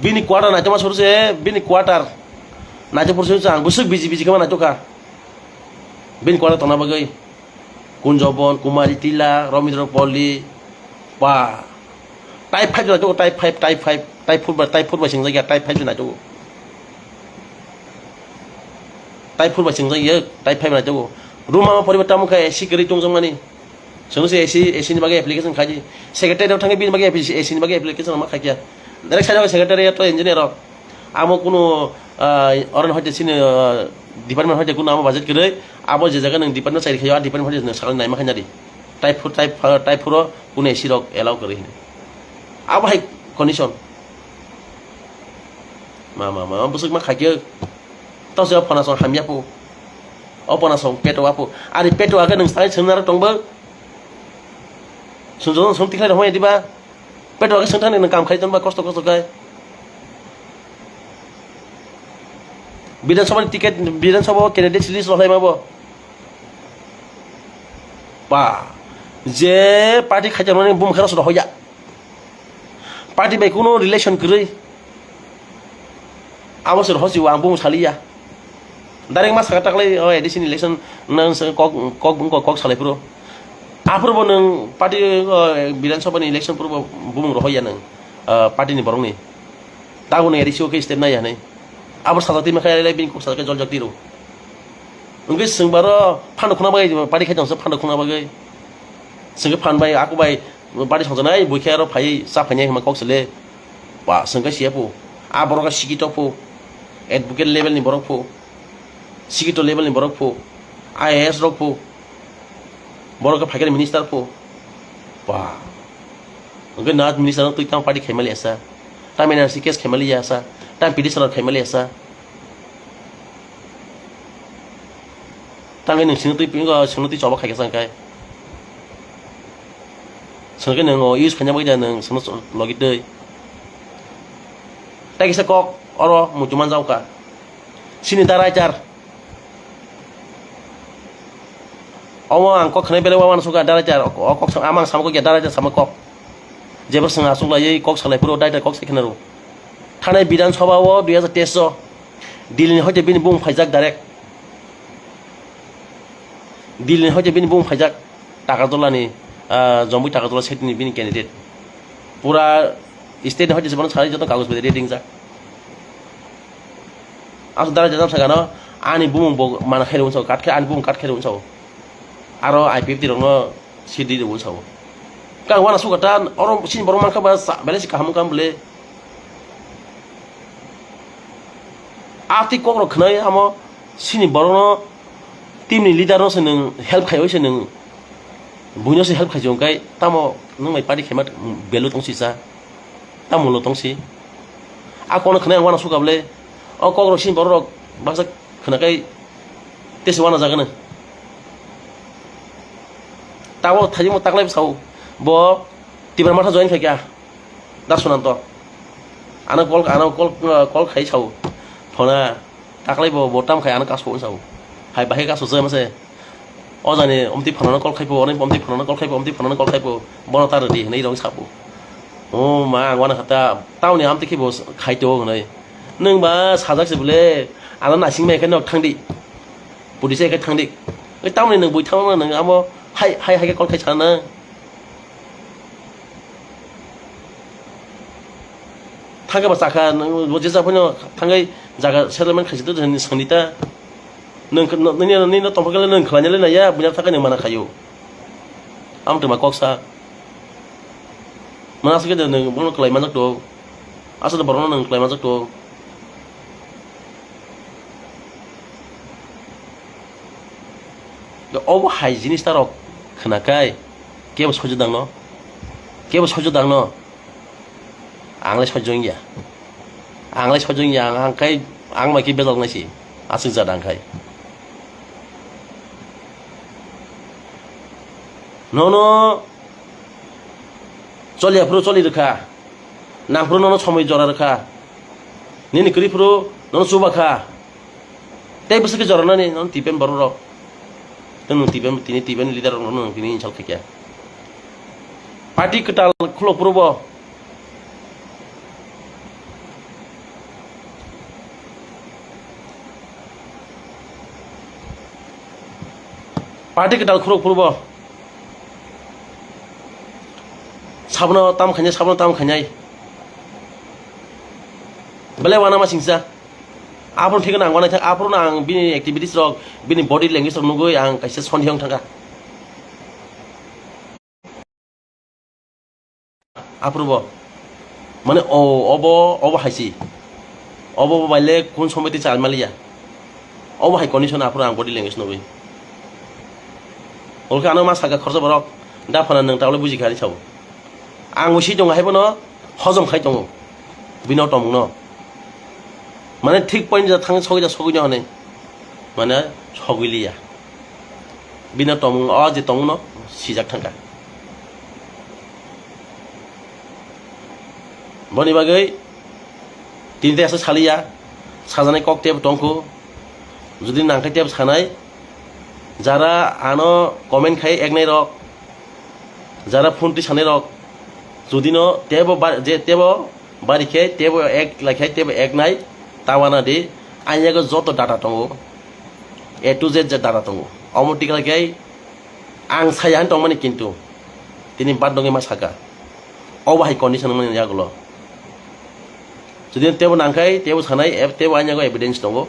Bini quarter naitokma suru se, bini quarter naitokma suru se ang bwswk biji biji khe ma naitokha. Bini quarter tongna bagwi. Kunjobon, Kumari Tila, Romindro Polli, ba. Type five jona tongo, type five, type five, type four ba, type four ba singjak ya, type five jona tongo. Type four ba singjak ya, type five na tongo. Room ama poribar tamo khe A C kwrwi tongjakmani. Chwng se A C, A C ni bagwi application khaidi. Secretary rok thangwi bini bagwi A C ni bagwi application ma khaiya. Direct side o secretary to engineer rok. Amo kunu, ah, oran hoite sini, ah, department hoite kunu amo budget kwrwi, abo je jaga nwng department chai khayo, a department hoite nwng sakni naima khaina di. Type four, type, ah, type four o kunu A C rok allow kwrwi hini. Abo hai condition. Ma, ma, ma, bwswk ma khaikhe. Tao se o phana song hamya phu. O phana song peto wa phu. Ari peto wa khe nwng sai swngnaro tongbo. Sung sung sung tikhlai rok diba. Peto wa khe sung thani nwng kam khai tonba kosto kosto khai. Bidhan Sabha ni ticket, Bidhan Sabha o candidate list rok lai ma bo. Ba. Je party khai tongnani bum khe rok hoya. Party bai kuno relation kwrwi. Abo se hosi o ang bumung saliya. Direct ma saka taklai o A D C ni election nang se kok, kok, kok, kok salai phuru. Aphuru bo nwng party, o, Bidhan Sabha ni election phuru bo bumung rohoya nwng, o, party ni borok ni. Tabuk nwng A D C o khe step nai ya hinwi. Abo sajak twi ma khe bini kok sajak khe joljak tiro. Wngkhe chwng baro phano khuna bagwi party khai tongsa phano khuna bagwi. Chwng khe phan bai aku bai Bari songjanai bui khe aro phai cha phainai hwnma kok sele. Ba, chwng khe siya phu. A borok khe sikito phu. Advocate level ni borok phu. Sikito level ni borok phu. I A S rok phu. Borok khe phaikhe minister phu. Ba. Hwnkhe na minister no twi tang party khaimali asa. Tang N R C case khaimali asa. Tang petition khaimali asa. Tangwi nwng sino twi pingo, sino twi choba khaikhe chang kai. Sino khe nwng o use khaina bagwi da nwng sino logi twi. Tai kisa kok oro muchung manjak kha. Sini da writer. Omo ang kok khnai bele wawan suka da writer. O kok sa-, amang samo kok ya da writer samo kok. Jebra swnga asuk lai kok salai phuru da writer kok sai khnaro. Thanai Bidhan Sabha o dui hajar teis o Delhi ni hoite bini bung phaijak direct. Delhi ni hoite bini bung phaijak Takartola ni, ah, Jombui Takartola state ni bini candidate. Pura state ni hoite se bono sai joto kagoj bai ready wngjak. Asuk dara jajam sakano ani bumung bo mana khairwi unsa, kat khe ani bumung kat khairwi unsa. Aro I P F T rokno sidi rwi unsa. Kang wana suka ta oro sini borok mankha ba sa belai si kaham wngkha bwle. Atwi kokrok khwnai amo sini borokno team ni leader no se nwng help khai se nwng buino se help khai jong kai tamo nwng bai party khaima belu tong si sa tamo lo tong si a kono khwnai ang wana suka bwle o kokrok sini borok rok baksa khwna kai tese wana jagano tamo thaimo taklai bwsao bo Tibra Motha join khai kha. Da Sunanto. Ano call, ano call, call khai sao. Phone taklai bo, bo tam khai ano kaso sao. Hai bahai kaso jema se. O jani omti phone no call khai pho, omti phone no call khai pho, omti phone no call khai pho. Bono ta rwdi hinwi rong sabu. O ma, ang wana khata, tauni amti khe bo khai to hinwi. Nwng ba sajak se bole, ano nasing mai khe nok thangdi. Pudi se khe thangdi. Oi tamni nwng bui thangma nwng amo hai, hai, hai khe call khai sana. Thangkhe ba chakha, nwng bo jesa phano thangwi jaga settlement khaisi tong sani ta. Nwng, nwng, nwng, nwng tongphakhe nwng khlainai le naiya, buina thangkhe nwng mana khaio. Amtwma kok sa. Mana aswk khe nwng bono kwlai manjak to. Aswk borokno nwng kwlai manjak to. Obo hai jinis ta rok khwnakhai kebo soijo dangno? Kebo soijo dangno? Ang le soijo wngya. Ang le soijo wngya, ang, ang khai, ang bai khe bejal naisi. Aswk jada ang khai. Nono choli aphuru choli rwkha. Nangphuru nono somoi jora rwkha. Nini kwrwi phuru nono chuba kha. Tei bwswk khe joranani non T P M borok rok. Tei nwng T P M, tini T P M leader rok no nwng tini insult khaikha. Party kwtal khulok phuru bo. Party kwtal khulok phuru bo. Sabno tam khainai, sabno tam khainai. Belai wana ma singsa. Aphuru thikno ang wanai thang, aphuru no ang bini activities rok, bini body language rok nugwi ang kaisa sondeho wng thangkha. Aphuru bo. Mane o, obo, obo hai si. Obo bo baile kun somoi tei chal maliya. Obo hai condition aphuru ang body language nugwi. Olkhe ano ma saka khorsa borok, da phana nwng ta olo buji kha ani sabo. Ang bo si tongo hai bono. Hojom khai tongo bini o tongmung no. Mane thik point ja thang sogwi ja sogwi no hinwi mane sogwi liya. Bini o tongmung o je tongmung no sijak thangkha. Boni bagwi tini tei asa saliya, sajaknai kok tebo tongkhu. Jodi nangkhe tebo sanai, jara ano comment khai eknai rok, jara phone twi sanai rok, jodi no tebo ba-, je tebo bari khe tebo ek lai khe tebo ek nai, ta wana di, ani yago joto data tongo, A to Z je data tongo, omo tikla khe ang saya hin tongmani kintu tini bad dongwi ma saka, obo hai condition wngmani yagulo. Jodi tebo nangkhai, tebo sanai, eb-, tebo ani yago evidence tongo.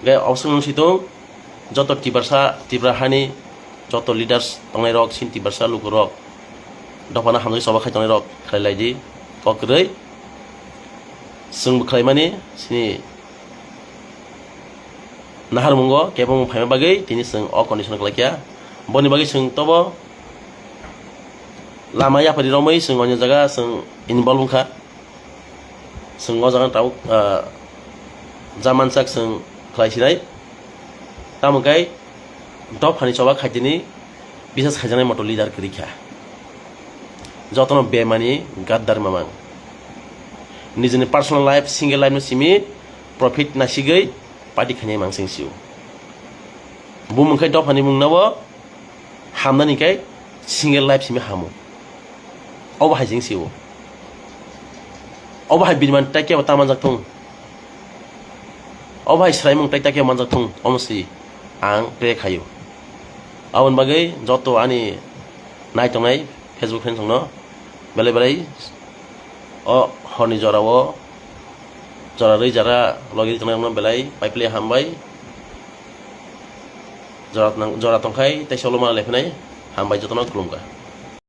Gai obosong nung situng, joto Tiprasa, Tipra hani, joto leaders tongnai rok, sin Tiprasa luku rok, dophano hamjagwi choba khai tongnai rok, khlai lai di, kok kwrwi. Chwng bo khlai mani, sini naharmungo, kebo mung phaima bagwi, tini chwng o condition khlai kha. Boni bagwi chwng tobo lama yapari romwi, chwng onyo jaga, chwng involve wngkha. Chwng o jaga tabuk, ah, jamansak chwng khlai sinai. Tamo khe dophani choba khaitini bisas khaijaknai motor leader kwrwi kha. Jotono bemani gaddar mamang. Nijini personal life, single life no simi profit nasigwi party khainai mangsing sio. Bumung khai dophani mung nabo hamnani khe single life simi hamo. Obo hai jeng sio. Obo hai bini man tai kebo ta manjak thung. Obo hai swraimung tai ta kebo manjak thung. Omo si ang pray khaio. Aboni bagwi joto ani nai tongnai Facebook friends rokno belai belai o horni jorao jora rwi jora logi tongnai rokno belai pai pili hambai. Jora tong-, jora tongkhai tei solo ma lephinai hambai jotono khulumkha.